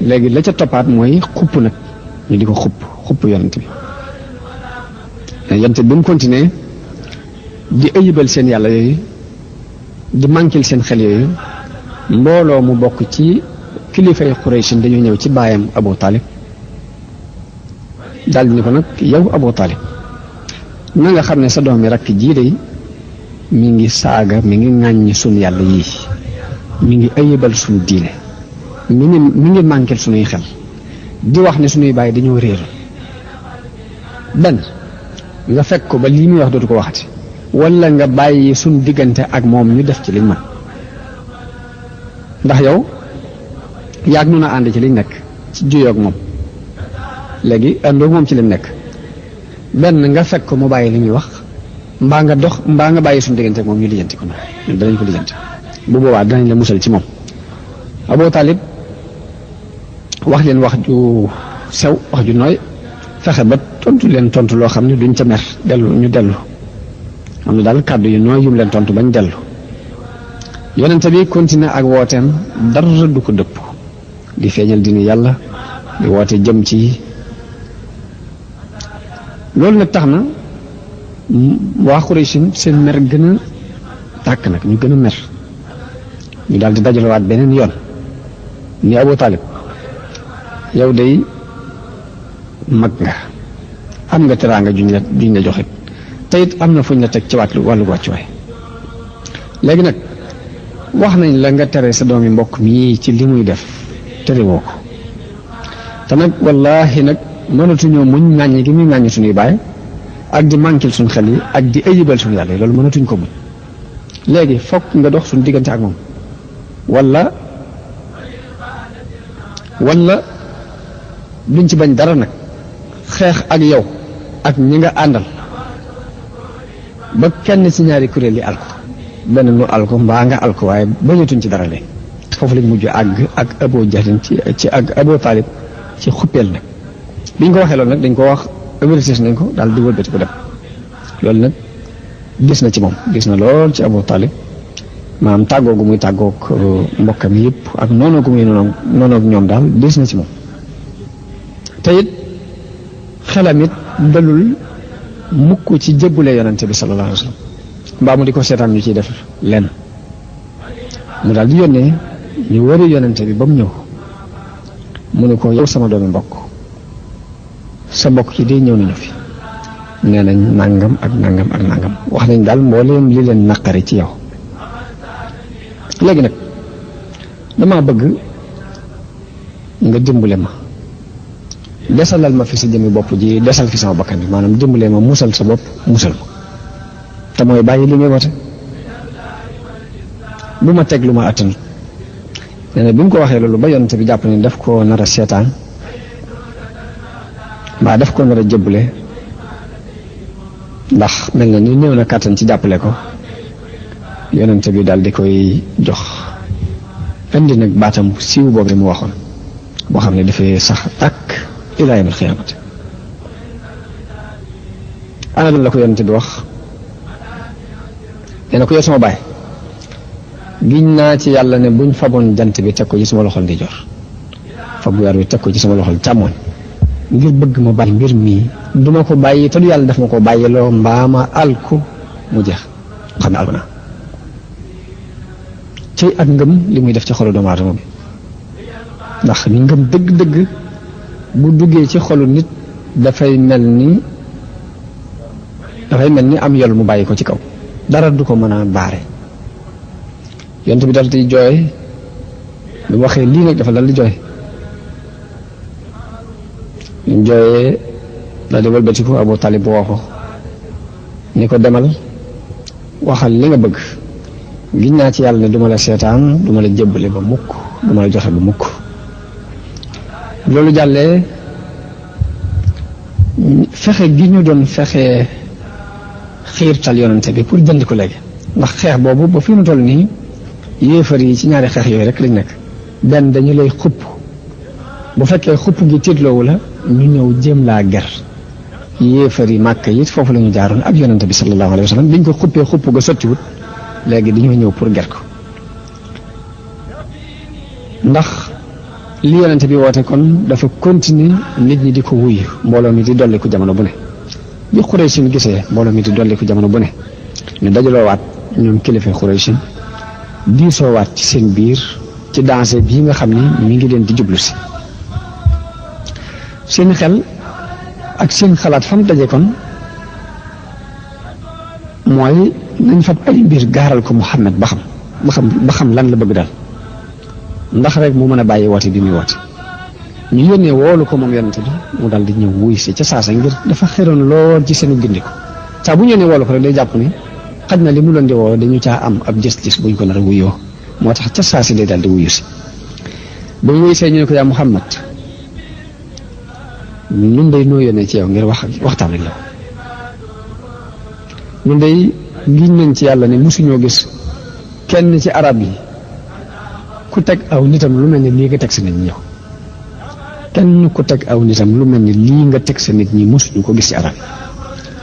Speaker 2: léegi la ca toppaat mooy xupp nag ñu di ko xupp yonent bi yonent bi mu continué di ayibal seen yàlla yooyu di manquil seen xel yooyu mbooloo mu bokk ci kilifay Quraysh dañoo ñëw ci baayam Abu Talib daal di ni ko nag yow Abu Talib na nga xam ne sa doom yi rakk jii de mi ngi saaga mi ngi ŋàññi sun yàlla yii mi ngi ayibal suñ diine mi ngi manquil suñuy xel di wax ne suñuy bàyyi dañoo réer benn nga fekk ko ba lii muy wax dootu ko waxati wala nga bàyyi suñ diggante ak moom ñu def ci liñ mën ndax yow yaag nun a ànd ci liñ nekk ci juyoog moom léegi àndoog moom ci lim nekk benn nga fekk ko mu bàyyi li muy wax mbaa nga bàyyi suñu diggante ak moom ñu lijjanti ko ñun danañ ko lijjanti bu boobaa danañ la musal ci moom Abu Talib wax leen wax ju sew wax ju nooy fexe ba tontu leen tontu loo xam ne duñ ca mer ñu dellu am na daal kàddu yu nooy yum leen tontu bañ dellu yonente bi continué ak wooteem dara du ko dëpp di feeñal dini yàlla di woote jëm ci loolu nag tax na waa Quraysh seen mer gën a tàkk nag ñu gën a mer ñu daal di dajalewaat beneen yoon ni Abu Talib yow day mag nga am nga teraanga juñ la joxe te it am na fuñ la teg ci wàllu wàccuwaay léegi nag wax nañ la nga tere sa doomi mbokk mii ci li muy def tere woo ko te nag wallaahi nag mënatuñoo muñ ŋàññi gi muy ŋàññi suñuy baay ak di manquil suñ xel yi ak di ayibal suñu yàlla yi loolu mënatuñ ko muñ léegi fokk nga dox suñu diggante ak moom wala duñ ci bañ dara nag xeex ak yow ak ñi nga àndal ba kenn ci ñaari kuréel yi alko benn nu alko mbaa nga alko waaye bañatuñ ci dara léegi foofu lañ mujj àgg ak Abu Jahlin ci ak Abu Talib ci xuppeel nag biñ ko waxee loolu nag dañ ko wax avertis nañ ko daal di wëlbati ko dem loolu nag gis na ci moom gis na lool ci Abu Talib maanaam tàggoo gu muy tàggoog mbokkam yëpp ak noonu gu muy noonu ak ñoom daal gis na ci moom te it xelam it dalul mukk ci jébbule yonante bi sallallahu alayhi wa sallam mbaa mu di ko seetaan ñu ciy def lenn mu daal di yónnee ñu wari yonante bi ba mu ñëw mu ne ko yow sama doomi mbokk sa mbokk ci day ñëw nañu fi nee nañ nangam ak nangam ak nangam wax nañ daal mbooleem li leen naqari ci yow léegi nag dama bëgg nga dimbale ma desalal ma fi sa jëmmi bopp ji desal fi sama bakkan bi maanaam dimbale ma musal sa bopp musal ma te mooy bàyyi li ngay wote bu ma teg lu ma attan nee na bi mu ko waxee loolu ba yonent bi jàpp ne daf ko nar a seetaan mbaa daf ko nar a jëbbale ndax mel na ni néew na kàttan ci jàppale ko yonent bi daal di koy jox indi nag baatam siiw boobu mu waxoon boo xam ne dafay sax takk ilaa yawmil qiyaamati ana lan la ko yonent bi wax nee na ko yow sama baay giñ naa ci yàlla ne buñ faboon jant bi teg ko ci sama loxol ndijoor fab weer bi teg ko ci sama loxol càmmoñ ngir bëgg ma bàyyi mbir mii duma ko bàyyi te du yàlla daf ma ko bàyyiloo mbaama alku mu jeex xam ne alku naa ci ak ngëm li muy def ci xolu doomu aadama bi ndax ni ngëm dëgg-dëgg bu duggee ci xolu nit dafay mel ni am yol mu bàyyi ko ci kaw dara du ko mën a baare yonent bi dal di jooy bi mu waxee lii nag dafa dal di jooy ñu jooyee daal di wëlbatiku Abu Talib woo ko ni ko demal waxal li nga bëgg giñ naa ci yàlla ne duma la seetaan duma la jébbale ba mukk duma la joxe ba mukk loolu jàllee fexe gi ñu doon fexe xiirtal yonante bi pour jënd ko léegi ndax xeex boobu ba fi mu toll nii yéefar yi ci ñaari xeex yooyu rek lañ nekk benn dañu lay xupp bu fekkee xupp gi tiitloowu la ñu ñëw jéem laa ger yéefar yi màkk yi foofu la ñu jaaroon ak yonante bi sallallahu alayhi wa sallam biñ ko xuppee xupp ga sottiwut léegi dañoo ñëw pour ger ko ndax li yonente bi woote kon dafa continuer nit ñi di ko wuyu mbooloo mi di dolliku jamono bu ne bi Xuraysin gisee mbooloo mi di dolliku jamono bu ne ñu dajaloo waat ñoom kilifa Xuraysin diisoo waat ci seen biir ci danger bii nga xam ni mi ngi leen di jublu si seen xel ak seen xalaat fa mu daje kon mooy nañ fab ay mbir gaaral ko Muhammad ba xam lan la bëgg daal ndax rek mu mën a bàyyi woote bi muy woote ñu yónnee woolu ko moom yonente bi mu daal di ñëw wuy si ca saasa ngir dafa xeroon lool ci seenu gindiku saa bu ñu yónnee woolu ko rek day jàpp ni xaj na li mu leen di woo dañu caa am ab gis-gis buñ ko nar a wuyoo moo tax ca saasi day daal di wuyu si ba mu wuy see ñu ne ko yaa Muhammad ñun day noo yónnee ci yow ngir waxtaan ak yow ñun day giñ nañ ci yàlla ne mosuñoo gis kenn ci arab yi ku teg aw nitam lu mel ni lii nga teg sa nit ñi yow kenn ku teg aw nitam lu mel ni lii nga teg sa nit ñi mosuñu ko gis ci arab yi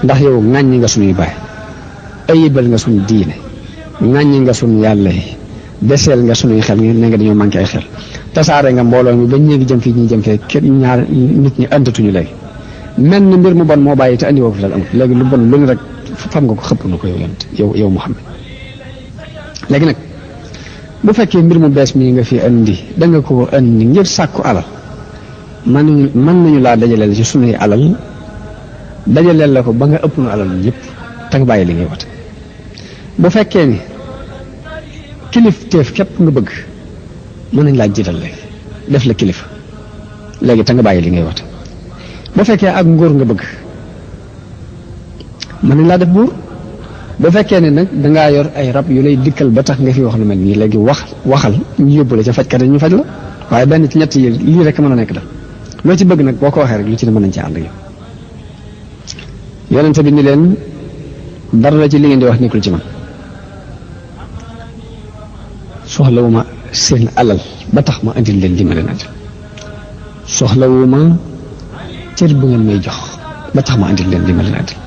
Speaker 2: ndax yow ŋàññi nga suñuy baay ayibal nga suñu diine ŋàññi nga suñu yàlla yi deseel nga suñuy xel ne nga dañoo manqué ay xel tasaare nga mbooloo mi ba ñee ngi jëm fii ñi jëm fee kenn ñaar nit ñi àndatuñu léegi mel ni mbir mu bon moo bàyyi te andi woo ko fi dal amul léegi lu bon lu ne rek fam nga ko xëpp na ko yow yonent yow Muhammad léegi nag bu fekkee mbir mu bees mii nga fi andi da nga ko andi ngir sàkku alal mën nañu laa dajaleel ci sunuy alal dajaleel la ko ba nga ëpp nu alal yëpp te nga bàyyi li ngay wat bu fekkee ni kilifteef képp nga bëgg mën nañ laa jiital léegi def la kilifa léegi te nga bàyyi li ngay wat bu fekkee ak nguur nga bëgg mën nañ laa def buur bu fekkee ne nag dangaa yor ay rab yu lay dikkal ba tax nga fi wax lu mel nii léegi waxal ñu yóbbu la ca fajkat yi ñu faj la waaye benn ci ñett yi lii rek mën a nekk dal loo ci bëgg nag boo ko waxee rek lu ci ne mën nañ ci ànd ak yow yonente bi ni leen dara la ci li ngeen di wax nekkul ci man soxlawuma seen alal ba tax ma andil leen li ma leen andil soxlawuma cër bu ngeen may jox ba tax ma andil leen li ma leen andil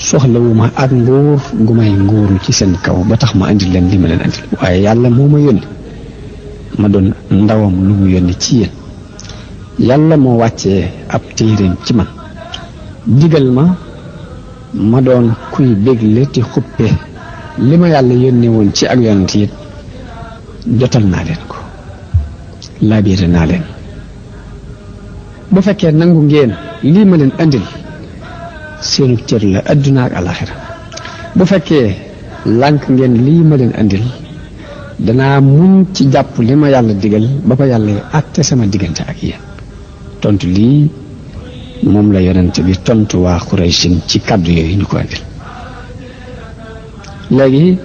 Speaker 2: soxlawuma ak nguur gu may nguuru ci seen kaw ba tax ma andil leen li ma leen andil waaye yàlla moo ma yónni ma doon ndawam lu mu yónni ci yéen yàlla moo wàccee ab téeréem ci man digal ma doon kuy bégle ti xuppe li ma yàlla yónni woon ci ak yonent it jotal naa leen ko laabiire naa leen bu fekkee nangu ngeen lii ma leen andil seenu cër la adduna ak alaxira bu fekkee lànk ngeen lii ma leen andil danaa muñ ci jàpp li ma yàlla digal ba ko yàlla àtte sama diggante ak yéen tontu lii moom la yonent bi tontu waa Quraysin ci kàddu yooyu ñu ko andil léegi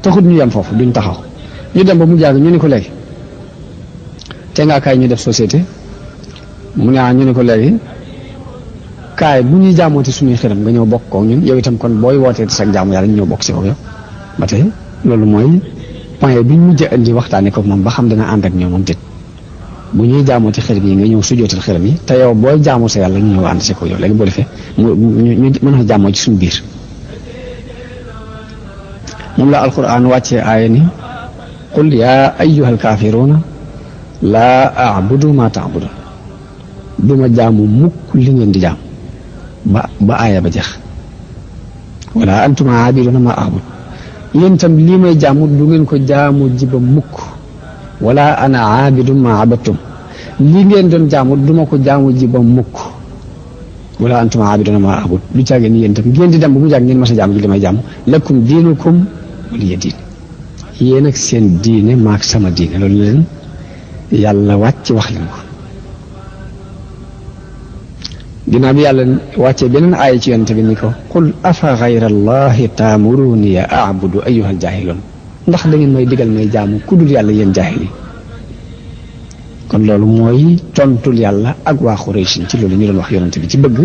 Speaker 2: taxut ñu yem foofu duñ taxaw ñu dem ba mu jàgg ñu ni ko léegi te ngaa kaay ñu def société mu ne ñu ni ko léegi kaay bu ñuy jaamooti suñuy xiram nga ñëw bokk koog ñun yow itam kon booy wootee sa jaamu yàlla ñu ñëw bokk si ko yow ba tey loolu mooy point bi ñu mujj indi waxtaanee ko moom ba xam dana ànd ak ñoom moom déet bu ñuy jaamooti xiram yi nga ñëw sujootal xiram yi te yow booy jaamu sa yàlla ñu ñëw ànd si ko yow léegi boo defee ñu mën a jaamoo ci suñu biir moom la alquran wàccee aaya ni qul yaa ayyuhal kaafiruuna laa a'budu maa ta'budun duma jaamu mukk li ngeen di jaam ba aaya ba jeex wala antum aabiduuna maa a'bud yéen itam lii may jaamu du ngeen ko jaamu ji ba mukk wala ana aabidun maa abadtum lii ngeen doon jaamu duma ko jaamu ji ba mukk wala antum aabiduuna maa a'bud lu caagee ni yéen itam ngeen di dem ba mu jàgg ngeen mas a jaamu ji li may jaamu lakum diinukum waliya diin yéen ak seen diine maak sama diine loolu leen yàlla wàcc wax leen ko ginnaaw bi yàlla wàccee beneen aaya ci yonent bi ni ko qul afa gayra allahi taamuruni a'budu ayyuhal jaahiluun ndax da ngeen may digal may jaamu ku dul yàlla yéen jaahil yi kon loolu mooy tontul yàlla ak waa Quraysin ci loolu ñu doon wax yonent bi ci bëgg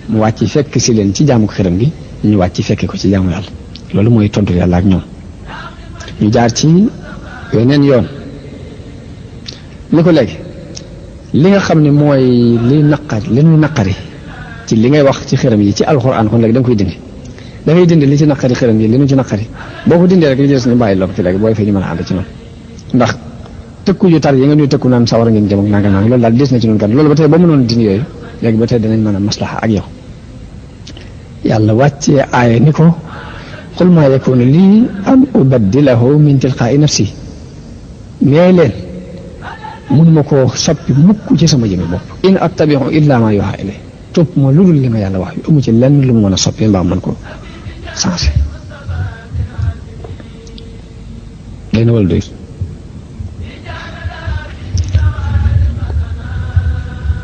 Speaker 2: mu wàcc fekk si leen ci jaamu ko xiram gi ñu wàcc fekke ko ci jaamu yàlla loolu mooy tontul yàlla ak ñoom ñu jaar ci weneen yoon ni ko léegi li nga xam ne mooy li ñu naqari ci li ngay wax ci xiram yi ci alxuraan kon léegi da nga koy dindi da ngay dindi li ci naqari xiram yi li ñu ci naqari boo ko dindee rek li jës ñu bàyyi loo ko fi léegi booy fay ñu mën a ànd ci noonu ndax tëkku yu tar yi nga ñuy tëkku naan sawar ngeen jëm ak nangam nangam loolu daal des na ci noonu kan loolu ba tey ba mënoon dindi yooyu léegi ba tey danañ mën a maslaxa ak yow yàlla wàccee aaya ni ko qul maa yakuunu lii an ubaddilahu min tilqaa'i nafsi nee leen mënuma koo soppi mukk ci sama jëme bopp in attabi'u illa ma yuuhaa ilay topp ma lu dul li ma yàlla wax yu amu ci lenn lu mu mën a soppi mbaa mën ko changé day na wala doy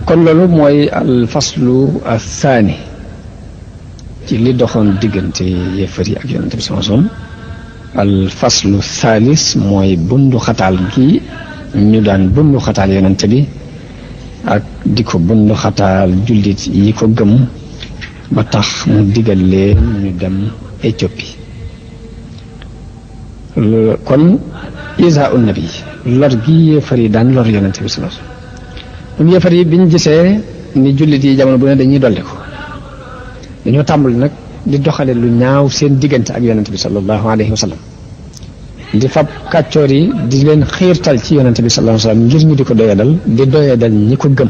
Speaker 2: kon loolu mooy al faslu athani ci li doxoon diggante yéefar yi ak yonent bi sama som al faslu thalis mooy bundu xataal gi ñu daan bundu xataal yonent bi ak di ko bundu xataal jullit yi ko gëm ba tax mu digal leen ñu dem Éthiopie kon isa un nabi lor gi yéefar yi daan lor yonent bi sama som ñoom yéefar yi biñ gisee ni jullit yi jamono bu ne dañuy dolli ko dañoo tàmbali nag di doxale lu ñaaw seen diggante ak yonent bi sallallahu alayhi wa sallam di fab kàccoor yi di leen xiirtal ci yonent bi sallallahu alayhi wa sallam ngir ñu di ko doyadal di doyadal ñi ko gëm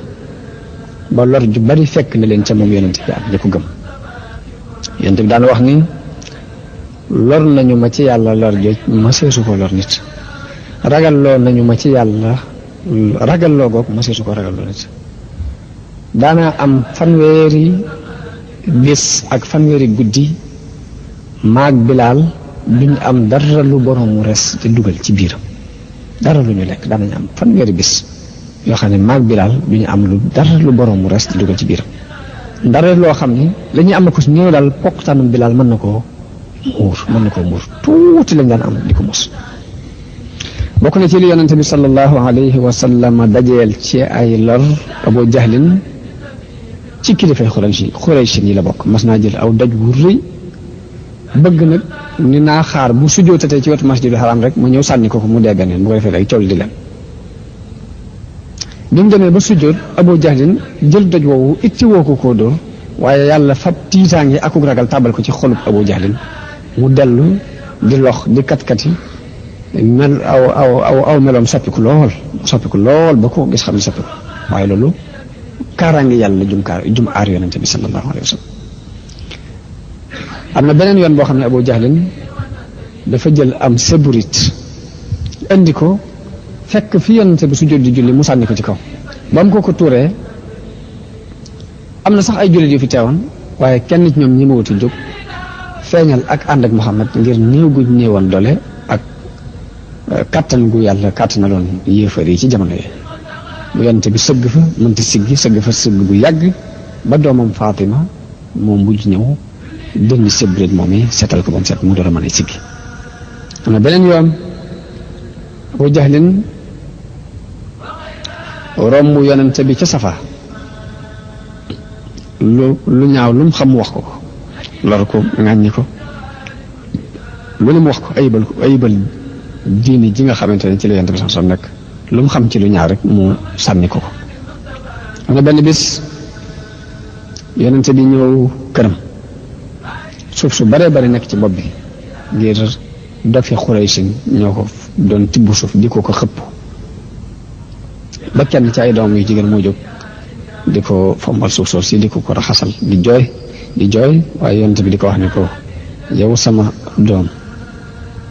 Speaker 2: ba lor ju bari fekk na leen ca moom yonent bi ak ñi ko gëm yonent bi daan wax ni lor nañu ma ci yàlla lor jooj ma seesu ko lor nit ragalloo nañu ma ci yàlla ragalloo goog ma seesu ko ragalloo nit daanaa am fanweeri bis ak fanweeri guddi maag Bilaal duñ am dara lu borom mu res di dugal ci biiram dara lu ñu lekk daanañu am fanweeri bis yoo xam ne maag Bilaal duñu am lu dara lu borom mu res di dugal ci biiram dara loo xam ne la ñuy am na ko su ñëw daal poqtaanum Bilaal mën na koo muur tuuti lañ daan am di ko mos bokk na ci li yonente bi sallallahu alayhi wa sallam dajeel ci ay lor Abu Jahlin ci kilifay Xuraysh yi la bokk mas naa jël aw daj wu rëy bëgg nag ni naa xaar bu sujjóotatee ci wetu masjidul haram rek ma ñëw sànni ko mu dee beneen bu ko defee ay coow di leen bi mu demee ba sujjóot Abu Jahlin jël doj woowu itti woo ko koo dóor waaye yàlla fab tiitaange akuk ragal tàbbal ko ci xolub Abu Jahlin mu dellu di lox di kat-kati mel aw meloom soppiku lool ba ko gis xam ne soppiku waaye loolu kaaraange yàlla jum aar yonente bi sallallahu alayhi wa sallam am na beneen yoon boo xam ne Abu Jahlin dafa jël am seburit indi ko fekk fi yonente bi su jot di julli mu sànni ko ci kaw ba mu ko tuuree am na sax ay jullit yu fi teewoon waaye kenn ci ñoom ñi ma wuti jóg feeñal ak ànd ak Muhammad ngir néew gu néewoon doole ak kàttan gu yàlla kàttanaloon yéefar yi ci jamono yi bu yonente bi sëgg fa mënti sëgg fa bu yàgg ba doomam Fatima moom mujj ñëw dënn sébrit moom yi seetal ko ba mu set mu door a mën a siggi am na beneen yoon Abu Jahlin romb yonente bi ca Safa lu ñaaw lu mu xam wax ko lor ko ŋàññi ko lu mu wax ko ayibal diini ji nga xamante ne ci la yonente bi sax nekk lu mu xam ci lu ñaaw rek mu sànni ko am na benn bis yonente bi ñëw këram suuf su bare bari nekk ci bopp bi ngir dofi Xuraysh ñoo ko doon tibb suuf di ko xëpp ba kenn ci ay doom yu jigéen moo jóg di ko fombal suuf soof si di ko raxasal di jooy waaye yonente bi di ko wax ne ko yow sama doom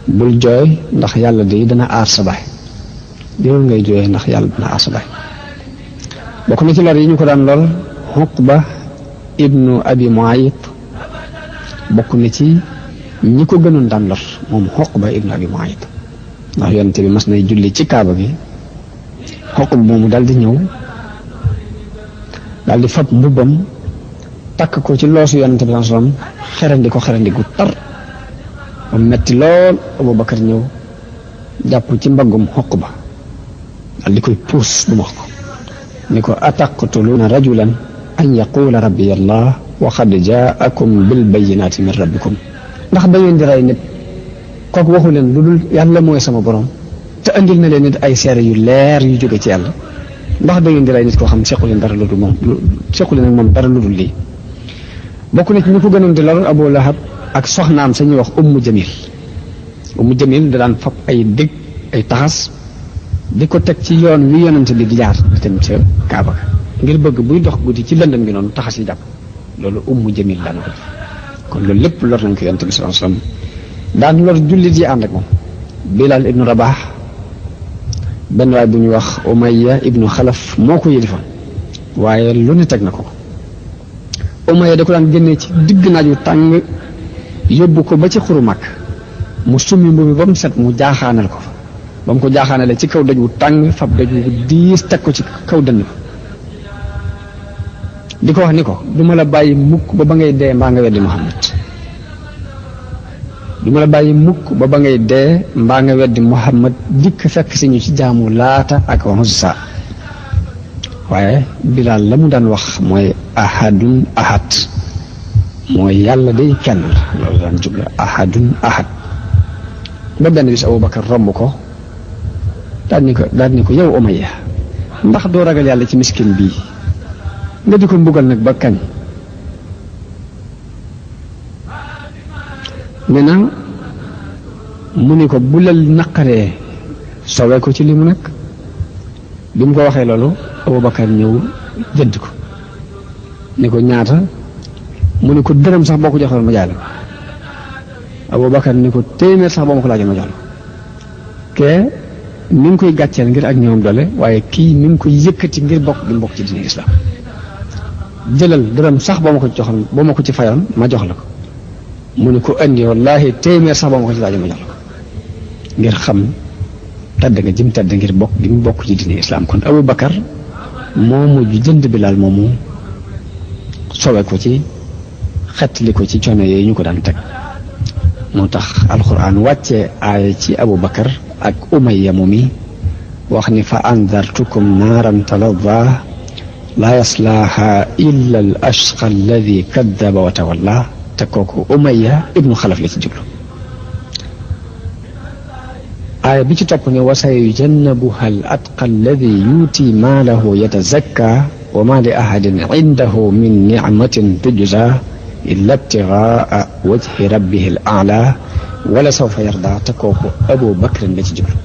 Speaker 2: bul jooy ndax yàlla de dana aar sa baay déwul ngay jooyee ndax yàlla dana aar sa baay bokk na ci lor yi ñu ko daan lor Uqba ibnu Abi Muayt bokk na ci ñi ko gënoon daan lor moom Uqba ibnu Abi Muayt ndax yonente bi mas nay julli ci kaaba gi Uqba moomu daal di ñëw daal di fab mbubbam takk ko ci loosu yonente bi sallam xerandi gu tar ba metti lool Abubakar ñëw jàpp ci mbaggum Uqba daal di koy puus bu wax ko ni ko ataqtuluuna rajulan an yaqula rabbi allah wa qad jaakum bil bayyinaati min rabbikum ndax da ngeen di rey nit kooku waxu leen lu dul yàlla mooy sama borom te andil na leen nit ay seere yu leer yu jóge ci yàlla ndax da ngeen di rey nit koo xam sequ leen dara lu dul moom dara lu dul lii bokk na ci ñu ko gënoon di lor Abu Lahab ak soxnaam sañuy wax Ummu Jamil da daan fab ay dëgg ay taxas di ko teg ci yoon wi yonente bi di jaar di dem ca Kaaba ngir bëgg buy dox guddi ci lëndëm gi noonu taxas yi jàpp loolu Ummu Jamil daan ko def kon loolu lépp lor nañ ko yonente bi sallallahu alayhi wasallam daan lor jullit yi ànd ak moom Bilal ibnu Rabah benn waay bu ñuy wax Umayya ibnu Xalaf moo ko yëlifoon waaye lu ne teg na ko Umayya da ko daan génnee ci digg naaj wu tàng yóbbu ko ba ci xuru Makka mu summi mbubi ba mu set mu jaaxaanal ko fa ba mu ko jaaxaanalee ci kaw doj wu tàng fab doj wu diis teg ko ci kaw dënn ba di ko wax ni ko du ma la bàyyi mukk ba ba ngay dee mbaa nga weddi Muhammad du ma la bàyyi mukk ba ba ngay dee mbaa nga weddi Muhammad dikk fekk si ñu ci jaamu Laata ak Uzza waaye Bilaal la mu daan wax mooy ahadun ahad mooy yàlla day kenn la loolu daan jubla ahadun ahad ba benn bis Abubakar romb ko daal ni ko yow Umayya ndax doo ragal yàlla ci miskin bii nga di ko mbugal nag ba kañ nee na mu ni ko bu la naqaree sowee ko ci li mu nekk bi mu ko waxee loolu Abubakar ñëw jënd ko ni ko ñaata mu ni ko dërëm sax boo ko joxoon ma jaay la Abubakar ni ko téeméer sax boo ma ko laajoon ma jox la kee mi ngi koy gàcceel ngir ak ñoom doole waaye kii mi ngi koy yëkkati ngir bokk gi mbokk ci diine islam. jëlal dërëm sax boo ma ko joxoon boo ma ko ci fayoon ma jox la ko mu ne ko andi wallahi téeméer sax boo ma ko ci laaj ma jox la ko ngir xam tedd nga jëm tedd ngir bokk gi mu bokk ci diine islam. kon Abu Bakar moo mujj jënd Bilaal moomu sowe ko ci xettali ko ci coono yooyu ñu ko daan teg moo tax alquran wàccee aaya ci Abu Bakar ak Umayya moomi wax ni fa andartukum naaran talazza laa yaslaaha illa al ashqa alladi kaddaba wa tawalla te kooku Umayya ibnu Xalaf la ci jublu. aaya bi ci topp ne wa sayujannabuha al atqa alladi yuuti maalahu yatazakka wa ma li ahadin indahu min nicmatin tujza illa ibtigaa wajhi rabbihi al aala wala sawfa yarda te kooku Abu Bakrin la ci jublu.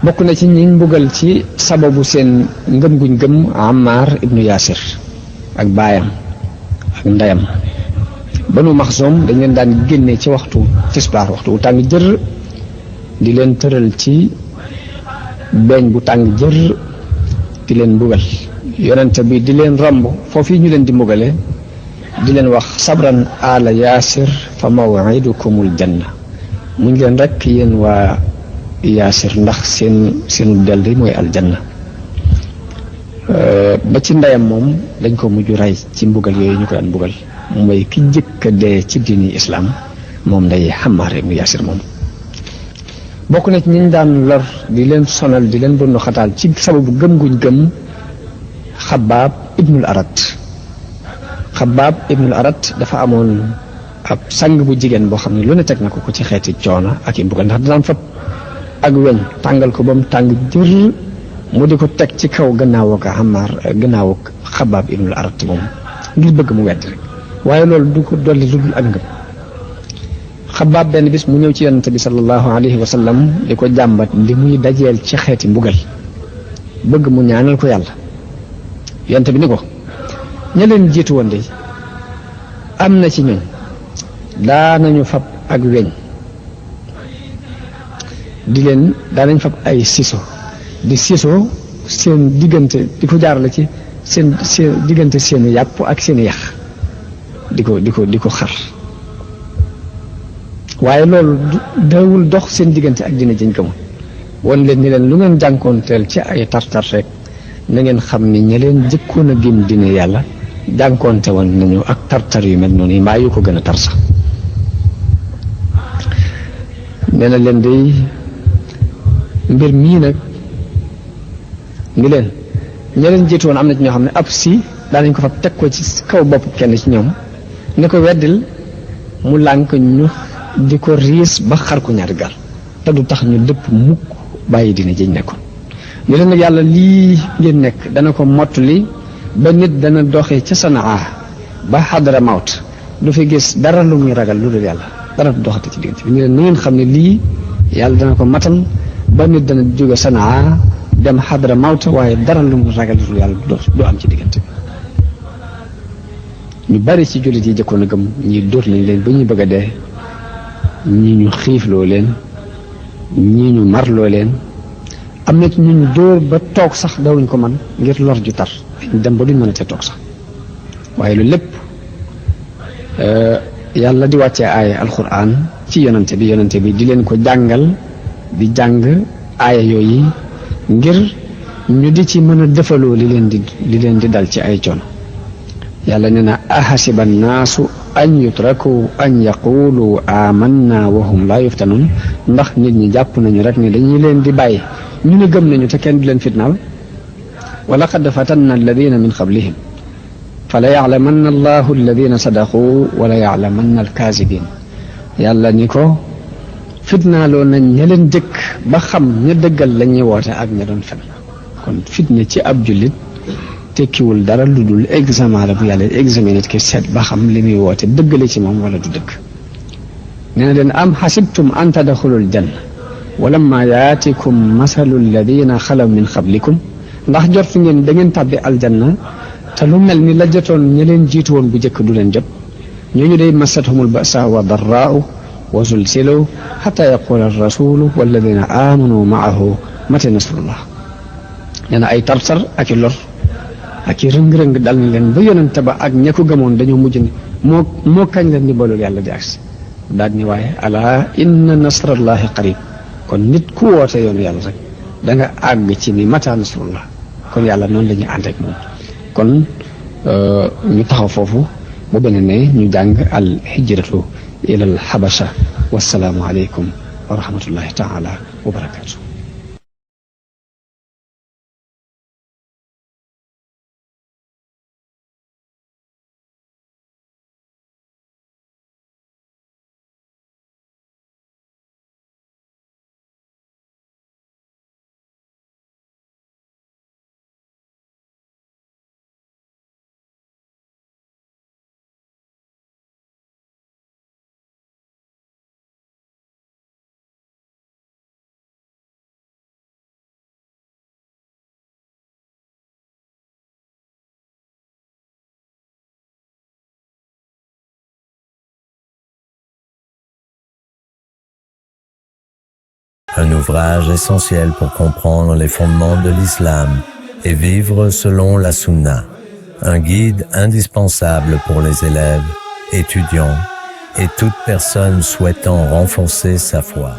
Speaker 2: bokk na ci ñi mbugal ci sababu seen ngëm guñ gëm Ammar ibnu Yaasir ak baayam ak ndeyam. Banu Maxsum dañ leen daan génne ci waxtu tisbaar waxtu bu tàng jër di leen tëral ci beeñ bu tàng jër di leen mbugal yonente bi di leen romb foofu ñu leen di mbugale di leen wax sabran ala Yaasir fa maw'idukumul janna muñ leen rek yéen waa Yaasir ndax seenu del di mooy aljanna. ba ci ndeyam moom dañ ko mujj rey ci mbugal yooyu ñu ko daan mbugal mooy ki njëkk a dee ci diini islam moom nday Ammar ibnu Yaasir moom. bokk na ci ñi ñu daan lor di leen sonal di leen bundu xataal ci sababu gëm guñ gëm Xabbaab ibnul Arat. Xabbaab ibnul Arat dafa amoon ab sang bu jigéen boo xam ne lu ne teg na ko ci xeeti coono ak i mbugal ndax daan fab ak weñ tàngal ko ba mu tàng jër mu di ko teg ci kaw gannaaw ak Ammar gannaaw ak Xabbaab ibnul Arat moom ngir bëgg mu wedd rek waaye loolu du ko dolli lu dul ak ngëm. Xabbaab benn bis mu ñëw ci yonente bi sallallahu alayhi wa sallam di ko jàmbat li muy dajeel ci xeeti mbugal bëgg mu ñaanal ko yàlla. yonente bi ni ko ña leen jiitu woon de am na ci ñun daanañu fab ak weñ daanañ fab ay siso di siso seen diggante di ko jaarale ci seen diggante seen yàpp ak seen yax di ko xar waaye loolu dawul dox seen diggante ak dina jëñ gëmoon won leen ni leen lu ngeen jànkoonteel ci ay tartar rek na ngeen xam ni ña leen jëkkoon a gëm dina yàlla jànkoonte woon nañu ak tartar yu mel noonu yi mbaa yu ko gën a tar sax. nee na leen day mbir mii nag ni leen ña leen jiitu woon am na ci ñoo xam ne ab si daanañ ko fa teg ko ci kaw bopp kenn ci ñoom ni ko weddil mu lànk ñu di ko riis ba xar ko ñaari gar te du tax ñu dëpp mukk bàyyi dina jëñ nekkoon. ñu leen nag yàlla lii ngeen nekk dana ko mottali ba nit dana doxee ca Sanaa ba xadara mawt du fi gis dara lu muy ragal lu dul yàlla dara du doxate ci diggante bi ñu leen na ngeen xam ne lii yàlla dana ko matal ba nit dana jóge Sanaa dem xadara mawt waaye dara lu muy ragal lu dul yàlla du am ci diggante bi. ñu bari ci jullit yi jëkkoon a gëm ñi dóor nañ leen ba ñuy bëgg a dee ñii ñu xiifloo leen ñii ñu marloo leen am na ci ñu dóor ba toog sax dawuñ ko man ngir lor ju tar dem ba duñ mën a te toog sax waaye lu lépp yàlla di wàccee aaya alquran ci yonante bi di leen ko jàngal di jàng aaya yooyu ngir ñu di ci mën a defaloo li leen di dal ci ay coono. yàlla nee na ahasiba annaasu an yutraku an yaqulu amanna wa hum laa yuftanun ndax nit ñi jàpp nañu rek ni dañuy leen di bàyyi ñu ne gëm nañu te kenn du leen fitnaal wa laqad fatanna alladina min qablihim fa la yaclamanna allahu alladina sadaqu wa la yaclamanna alkaasibin yàlla ni ko fitnaaloo nañ ña leen jëkk ba xam ña dëggal la ñuy woote ak ña doon fen kon fitna ci ab jullit tekkiwul dara lu dul examen la bu yàlla examen nit ki seet ba xam li muy woote dëggale ci moom wala du dëgg. nee na leen am xasibtum an tadxulul janna walamma yaatikum masalu alladina xalaw min qablikum ndax jortu ngeen da ngeen tàbbi aljanna te lu mel ni la jotoon ña leen jiitu woon bu njëkk du leen jot ñooñu day masathumul basa wa darraau wa zulzilu hatta yaqula ar-rasulu walladina amanu maahu mata nasrullah. nee na ay tartar ak i lor ak i rëng-rëng dal na leen ba yonente ba ak ña ko gëmoon dañoo mujj ne moo kañ la ndimbalul yàlla di agsi daal ni waaye ala inna nasrallahi qarib. kon nit ku woote yoonu yàlla rek da nga àgg ci ni mata nasrullah. kon yàlla noonu la ñuy ànd ak moom. kon ñu taxaw foofu bu beneen ne ñu jàng al hijratu ila al habasha. wassalaamu aleykum wa rahmatullahi taala wa barakatuh.
Speaker 1: Un ouvrage essentiel pour comprendre les fondements de l'islam et vivre selon la sunna. Un guide indispensable pour les élèves, étudiants et toute personne souhaitant renforcer sa foi.